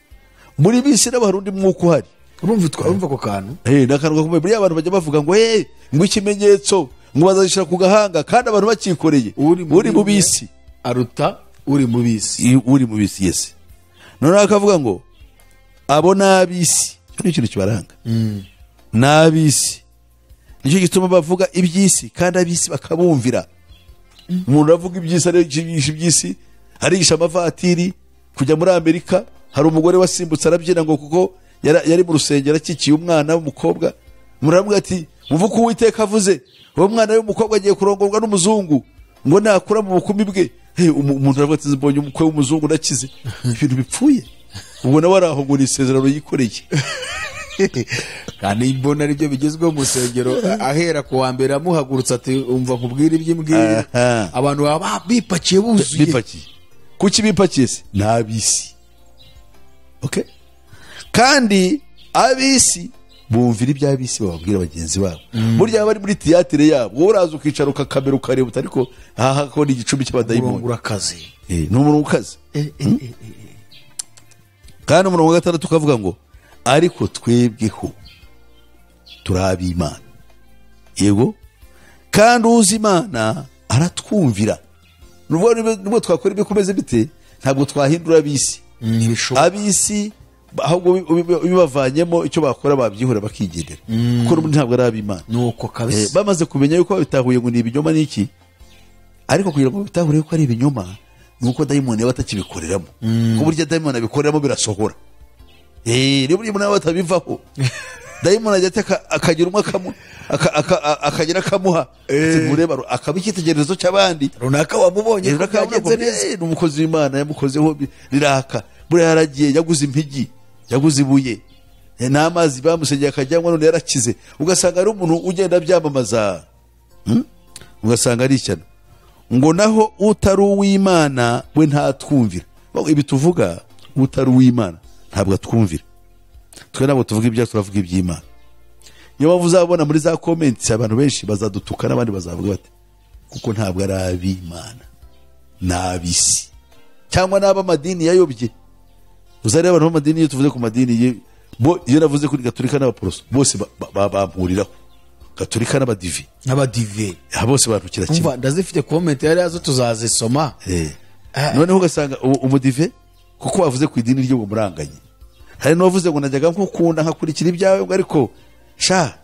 Muri bisi nabo hari undi mwuka uhari. Urumva ako kantu? N'akantu gakomeye. Buriya abantu bajya bavuga ngo ngo ikimenyetso ngo bazashyira ku gahanga, kandi abantu bakikoreye. Uri mu bisi aruta uri mu bisi. Uri mu bisi, yes. Noneho akavuga ngo abo n'abisi, icyo ni ikintu kibaranga. N'abisi nicyo gituma bavuga iby'isi, kandi abisi bakabumvira. Umuntu aravuga iby'isi, arigisha iby'isi, arigisha amavatiri kujya muri Amerika. Hari umugore wasimbutse arabyina ngo kuko yari mu rusengero akikiye umwana w'umukobwa, muramubwira ati muvuko Uwiteka avuze, uwo mwana w'umukobwa agiye kurongorwa n'umuzungu ngo nakura mu bukumi bwe. Umuntu aravuga ati mbonye umukwe w'umuzungu nakize. Ibintu bipfuye. Ubwo nawe araho ngo ni isezerano yikoreye. Kandi mbona ari byo bigezweho mu rusengero, ahera ku wa mbere amuhagurutsa ati umva nkubwire iby'imbwira, abantu baba bipakiye buzuye. Bipakiye. Kuki bipakiye se? N'abisi. Okay? Kandi abisi bumvira iby'abisi bababwira bagenzi babo. Burya bari muri theatre yabo, wowe uraza ukicara ukakamera ukareba ariko aha ko ni igicumbi cy'abadayimoni. Urakaze. Ni umurongo ukaze. Kandi umurongo wa 6 ukavuga ngo ariko twebweho turi ab'Imana. Yego, kandi uzi Imana aratwumvira. Nubwo twakora ibikomeze bite, ntabwo twahindura abisi. Abisi ahubwo bibavanyemo icyo bakora babyihura bakigendera, kuko ntabwo ari ab'Imana. Nuko kabisa bamaze kumenya yuko babitahuye ngo ni ibinyoma n'iki, ariko kugira ngo babitahure yuko ari ibinyoma nuko dayimoni yaba atakibikoreramo. Ku buryo dayimoni abikoreramo birasohora. Rero burya umuntu batabivaho, dayimoni ajya akagira umwe akagira akamuha, mureba akaba icyitegererezo cy'abandi runaka wamubonye ko byagenze neza, ni umukozi w'Imana yamukozeho riraka. Buriya yaragiye yaguze impigi, yaguze ibuye n'amazi bamusengeye akajyanywa, none yarakize. Ugasanga ari umuntu ugenda byamamaza, ugasanga ari ishyano. Ngo naho utari uw'Imana we ntatwumvira. Ibi tuvuga utari uw'Imana ntabwo atwumvira. Twe ntabwo tuvuga ibyacu, turavuga iby'Imana. Niyo mpamvu uzabona muri za comments abantu benshi bazadutuka n'abandi bazavuga bati kuko ntabwo ari ab'Imana, n'abisi cyangwa n'abamadini yayobye. Uzareba abantu b'amadini, iyo tuvuze ku madini, bo iyo navuze kuri Gatolika n'Abaporoso bose bampuriraho. Gatolika n'Abadive, bose bantukira kimwe. Umva ndazifite comment yari yazo tuzazisoma. Noneho ugasanga umudive kuko wavuze ku idini ryo muranganye. Hari n'uwavuze ngo najyaga nkukunda nkakurikira ibyawe, ariko sha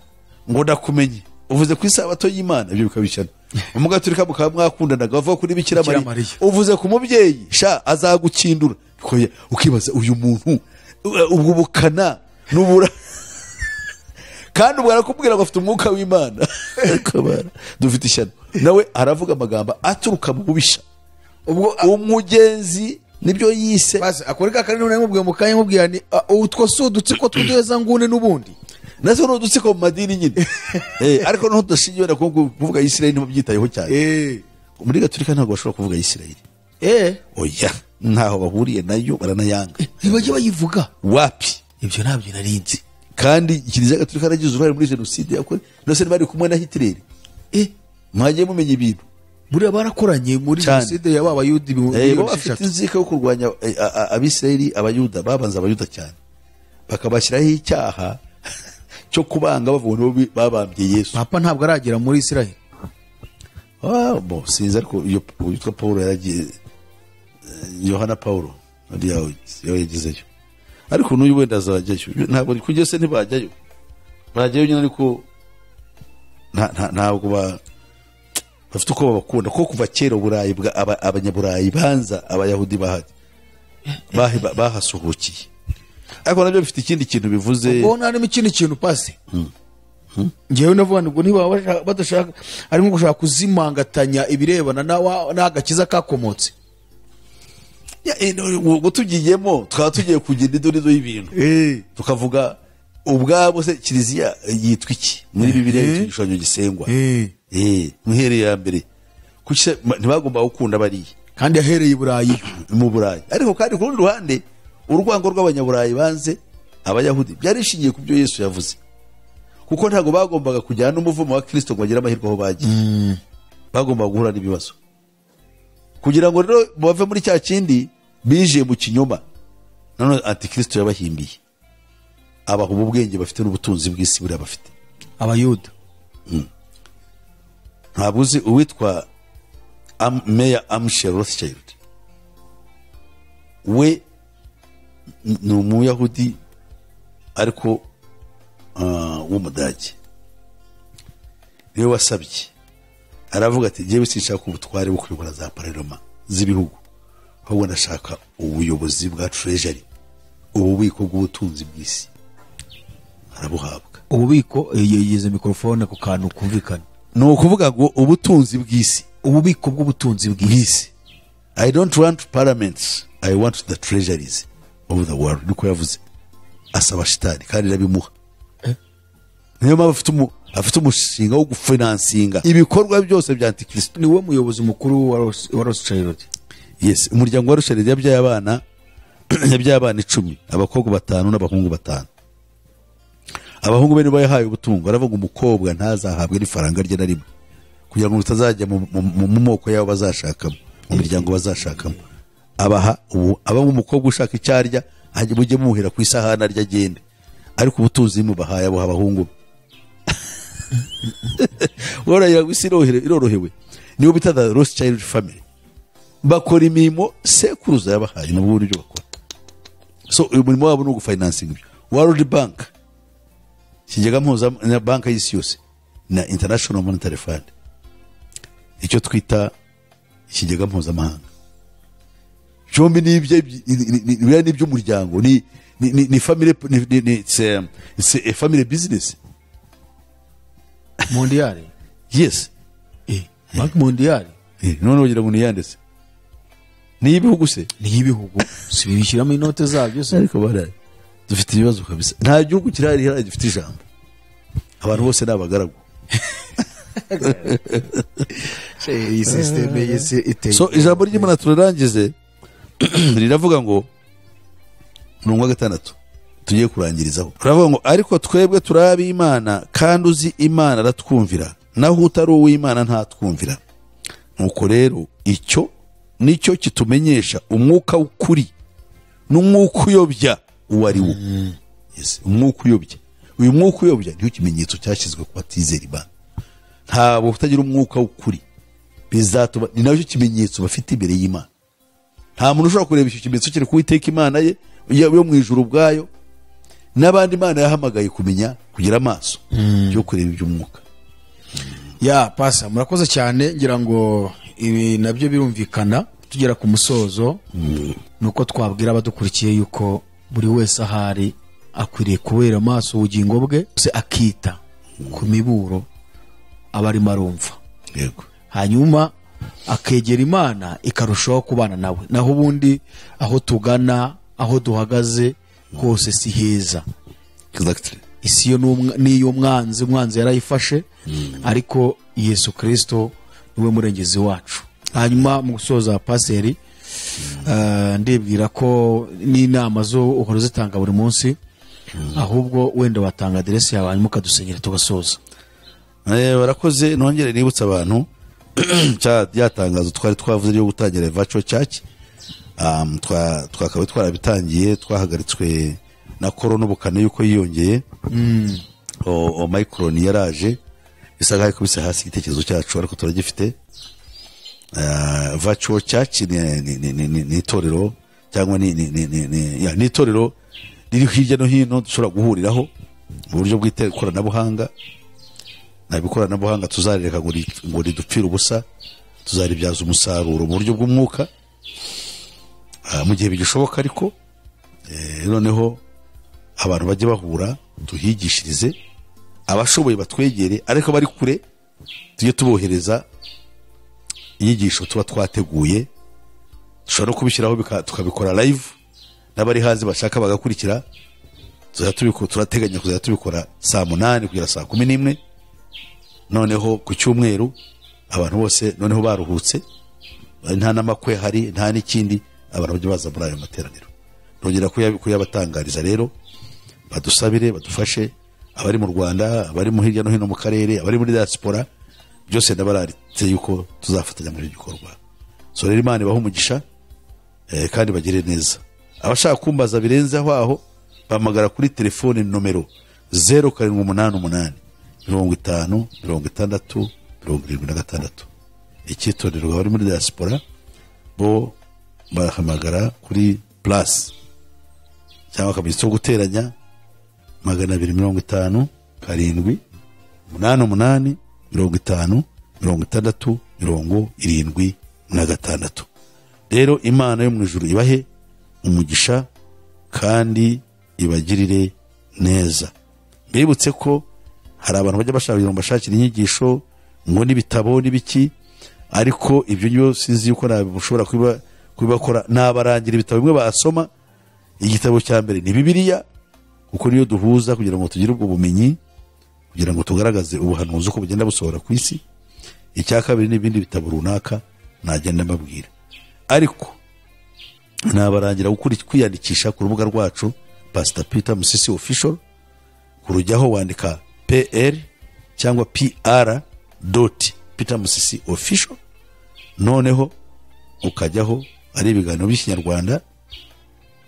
ngo ndakumenye uvuze ku isabato y'Imana, ibyo bikabishyana. Umugatolika mukaba mwakundanaga bavuga kuri Bikira Mariya, uvuze ku mubyeyi sha azagukindura. Ukibaza uyu muntu ubwo bukana nubura, kandi ubwo arakubwira ngo afite umwuka w'Imana. Dufite ishyano. Nawe aravuga amagambo aturuka mu bubisha. Ubwo Umugenzi nibyo yise. Basi akore ka kandi none mubwiye mu kanya, mubwiye ni utwo si udutsiko tw'uduheza ngune n'ubundi. Natwe ni udutsiko mu madini nyine. Ariko noneho tudashingiye wenda kuvuga Isirayeli, ntibabyitayeho cyane. Muri Gatolika ntabwo bashobora kuvuga Isirayeli. Oya, ntaho bahuriye nayo, baranayanga. Ntibajya bayivuga. Wapi. Ibyo ntabyo narinzi. Kandi Kiliziya Gatolika yaragize uruhare muri jenoside yakorewe, nose bari kumwe na Hitler. Mwagiye mumenya ibintu. Buriya barakoranye muri Cyane. jenoside ya Abayuda ibihumbi Bo miliyoni bafite 6. inzika yo kurwanya Abisirayeli, Abayuda. Babanza Abayuda cyane, bakabashyiraho icyaha cyo kubanga, bavuga ngo nibo babambye Yesu. Papa ntabwo aragera muri Israel. Ah, bo sinzi, ariko iyo witwa Paul yaragiye, Yohana Paul uriya yawe yagezeyo, ariko n'uyu wenda azajyayo. Ntabwo kujya se, ntibajyayo, bajyayo nyine, ariko ntabwo bafite uko babakunda, kuko kuva kera Uburayi Abanyaburayi banza Abayahudi bahasuhukiye. Ariko nabyo bifite ikindi kintu bivuze. Ubwo harimo ikindi kintu, pasi ngewe navuga ngo niba badashaka, ari nko gushaka kuzimangatanya ibirebana n'agakiza kakomotse. Ya, ubwo tugiyemo tukaba tugiye kugira idorizo y'ibintu, tukavuga ubwabo se Kiliziya yitwa iki muri Bibiliya? Yitwa igishushanyo gisengwa. Muhereye ya mbere, kuki se ntibagomba gukunda bariya? Kandi yahereye i Burayi. Mu Burayi. Ariko kandi ku rundi ruhande, urwango rw'Abanyaburayi banze Abayahudi byari bishingiye ku byo Yesu yavuze, kuko ntabwo bagombaga kujyana n'umuvumo wa Kirisito ngo bagire amahirwe aho bagiye. Bagombaga guhura n'ibibazo. Kugira ngo rero bave muri cya kindi binjiye mu kinyoma, nanone Antikristo yabahimbiye, abaha ubu bwenge bafite n'ubutunzi bw'isi buriya bafite. Abayuda. Ntabwo uzi uwitwa Meyer Amschel Rothschild? We ni Umuyahudi ariko w'Umudage. Niwe wasabye, aravuga ati: "Njyewe sinshaka ubutware bwo kuyobora za parlement z'ibihugu, ahubwo ndashaka ubuyobozi bwa treasury, ububiko bw'ubutunzi bw'isi." Arabuhabwa. Ububiko, yegeze mikorofone ku kantu kumvikana. Ni ukuvuga ngo ubutunzi bw'isi. Ububiko bw'ubutunzi bw'isi. Bw'isi. "I don't want parliaments, I want the treasuries of the world," niko yavuze, asaba shitani kandi irabimuha. Niyo mpamvu afite umushinga wo gufinansinga ibikorwa byose bya Antikristo. Ni we muyobozi mukuru wa Rothschild? Yes, umuryango wa Rothschild yabyaye abana 10, abakobwa batanu n'abahungu batanu. Abahungu be nibo yahaye ubutungo. Aravuga umukobwa ntazahabwe n'ifaranga rye na rimwe, kugira ngo bitazajya mu moko yabo bazashakamo, mu miryango bazashakamo. Abaha ubu aba umukobwa ushaka icyo arya ajye, mujye muhera ku isahani arya agende, ariko ubutunzi mubahaye abuha abahungu be. Waragira ngo isi irorohewe. Niyo bita the Rothschild family. Bakora imirimo sekuruza yabahaye, nabwo buryo bakora. So uyu murimo wabo ni ugufinansinga ibyo. World Bank, ikigega mpuza na banki y'isi yose, na International Monetary Fund, icyo twita ikigega mpuzamahanga, byombi ni ibye, ni iby'umuryango, ni family, ni it's a family business. Mondiale? Yes. Banque mondiale. None wagira ngo niyanditse ni ibihugu se? Ni iy'ibihugu, si bishyiramo inote zabyo se? Ariko baraye dufite ibibazo kabisa. Nta gihugu kirahari hariya gifite ijambo, abantu bose ni abagaragu. Iyi système y'isi iteye. So ijambo ry'Imana turarangize, riravuga ngo, umurongo wa gatandatu tugiye kurangirizaho, turavuga ngo: "Ariko twebwe turi ab'Imana, kandi uzi Imana aratwumvira, naho utari uw'Imana ntatwumvira. Nuko rero icyo nicyo kitumenyesha umwuka w'ukuri n'umwuka uyobya uwo ari wo." Yes, umwuka uyobya. Uyu mwuka uyobya niyo kimenyetso cyashyizwe ku batizera Imana. Ntabwo kutagira umwuka w'ukuri bizatuma, ni nacyo kimenyetso bafite imbere y'Imana. Nta muntu ushobora kureba icyo kimenyetso kiri ku Uwiteka Imana ye yo mu ijuru ubwayo, n'abandi Imana yahamagaye kumenya kugira amaso yo kureba iby'umwuka. Ya pasa, murakoze cyane. Ngira ngo ibi nabyo birumvikana. Tugera ku musozo, ni uko twabwira abadukurikiye yuko buri wese ahari akwiriye kubera amaso ubugingo bwe se, akita ku miburo aba arimo arumva. Hanyuma Akegera Imana ikarushaho kubana nawe. Naho ubundi aho tugana, aho duhagaze hose si heza. Isi yo n'iy'umwanzi, umwanzi yarayifashe, ariko Yesu Kristo niwe murengezi wacu. Hanyuma mu gusoza, paseri, ndibwira ko n'inama zo uhora uzitanga buri munsi, ahubwo wenda watanga aderesi yawe hanyuma ukadusenyera tugasoza. Barakoze. Nongere nibutsa abantu rya tangazo twari twavuze ryo gutangira virtual church. Twakaba twarabitangiye, twahagaritswe na corona ubukana yuko yiyongeye. Omicron yaraje isa nkaho ikubise hasi igitekerezo cyacu, ariko turagifite. Virtual church ni itorero cyangwa ni itorero riri hirya no hino dushobora guhuriraho mu buryo bw'ikoranabuhanga. Ntabwo ikoranabuhanga tuzarereka ngo ridupfire ubusa, tuzaribyaza umusaruro mu buryo bw'umwuka, mu gihe bigishoboka. Ariko noneho abantu bajye bahura, tuhigishirize, abashoboye batwegere, ariko bari kure tujye tubohereza inyigisho tuba twateguye. Dushobora no kubishyiraho tukabikora live, n'abari hanze bashaka bagakurikira. Turateganya kuzajya tubikora saa 8 kugera saa 11, noneho ku cyumweru abantu bose noneho baruhutse, nta n'amakwe hari, nta n'ikindi, abantu bajya baza muri ayo materaniro. Nongera kuyabatangariza rero, badusabire, badufashe, abari mu Rwanda, abari mu hirya no hino mu karere, abari muri diaspora, byose ndabararitse yuko tuzafatanya muri icyo gikorwa. So rero Imana ibahe umugisha, kandi bagire neza. Abashaka kumbaza birenze aho bahamagara kuri telefone nomero 0788 50 60 76. Icyitonderwa, abari muri diaspora bo bahamagara kuri plus cyangwa akamenyetso ko guteranya 257 88 50 60 76. Rero Imana yo mu ijuru ibahe umugisha kandi ibagirire neza. Mbibutse ko hari abantu bajya bashaka kugira ngo bashakire inyigisho ngo n'ibitabo n'ibiki, ariko ibyo byo sinzi yuko nabishobora kubibakora. Nabarangira ibitabo bimwe basoma. Igitabo cya mbere ni Bibiliya, kuko niyo duhuza kugira ngo tugire ubwo bumenyi, kugira ngo tugaragaze ubuhanuzi uko bugenda busohora ku isi. Icya kabiri n'ibindi bitabo runaka nagenda mbabwira, ariko nabarangira kwiyandikisha ku rubuga rwacu Pastor Peter Musisi Official. Kurujyaho wandika pr cyangwa pr.PeterMusisi Official, noneho ukajyaho. Ari ibiganiro by'Ikinyarwanda.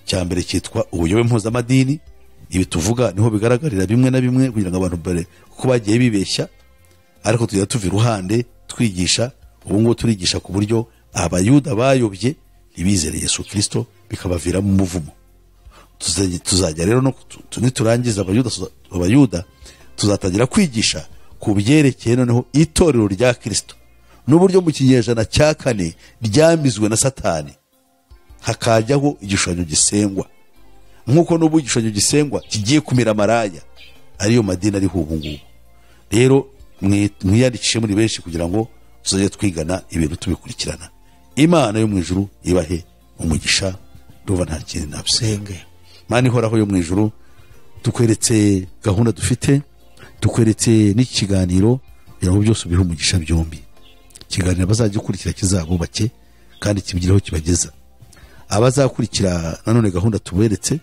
Cya mbere cyitwa Ubuyobe Mpuzamadini. Ibi tuvuga niho bigaragarira bimwe na bimwe, kugira ngo abantu bare kuko bagiye bibeshya, ariko tujya tuva iruhande twigisha. Ubu ngubu turigisha ku buryo Abayuda bayobye ntibizere Yesu Kirisito, bikabaviramo umuvumo. Tuzajya rero no niturangiza Abayuda, tuzatangira kwigisha ku byerekeye noneho itorero rya Kirisito n'uburyo mu kinyejana cya kane ryamizwe na Satani, hakajyaho igishushanyo gisengwa, nk'uko n'ubu igishushanyo gisengwa kigiye kumira amaraya, ariyo madini ariho ubu ngubu. Rero mwiyandikishe muri benshi kugira ngo tuzajye twigana ibintu tubikurikirana. Imana yo mu ijuru ibahe umugisha. Ndumva nta kindi nabusenga. Senge. Mana ihoraho yo mu ijuru, tukweretse gahunda dufite, tukweretse n'iki kiganiro, kugira ngo byose ubihe umugisha byombi. Ikiganiro bazagikurikira kizabubake kandi kibigireho kibageza. Abazakurikira nanone gahunda tuberetse,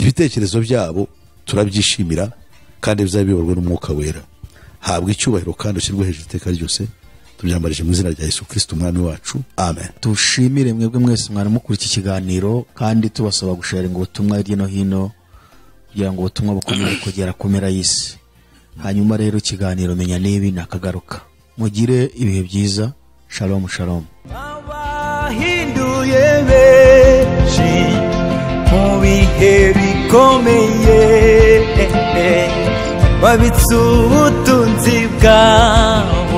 ibitekerezo byabo turabyishimira kandi bizaba biyoborwa n'Umwuka Wera. Habwa icyubahiro kandi ushyirwe hejuru iteka ryose. Tubyambarije mu izina rya Yesu Kristo Umwami wacu, amen. Tushimire mwebwe mwese mwari mukuri iki kiganiro, kandi tubasaba gusharinga ubutumwa hirya no hino kugira ngo ubutumwa bukomeze kugera ku mpera y'isi. Hanyuma rero ikiganiro Menya N'ibi nakagaruka. Mugire ibihe byiza. Shalom, shalom. Abahinduye benshi mu bihe bikomeye, babitse ubutunzi bwawe.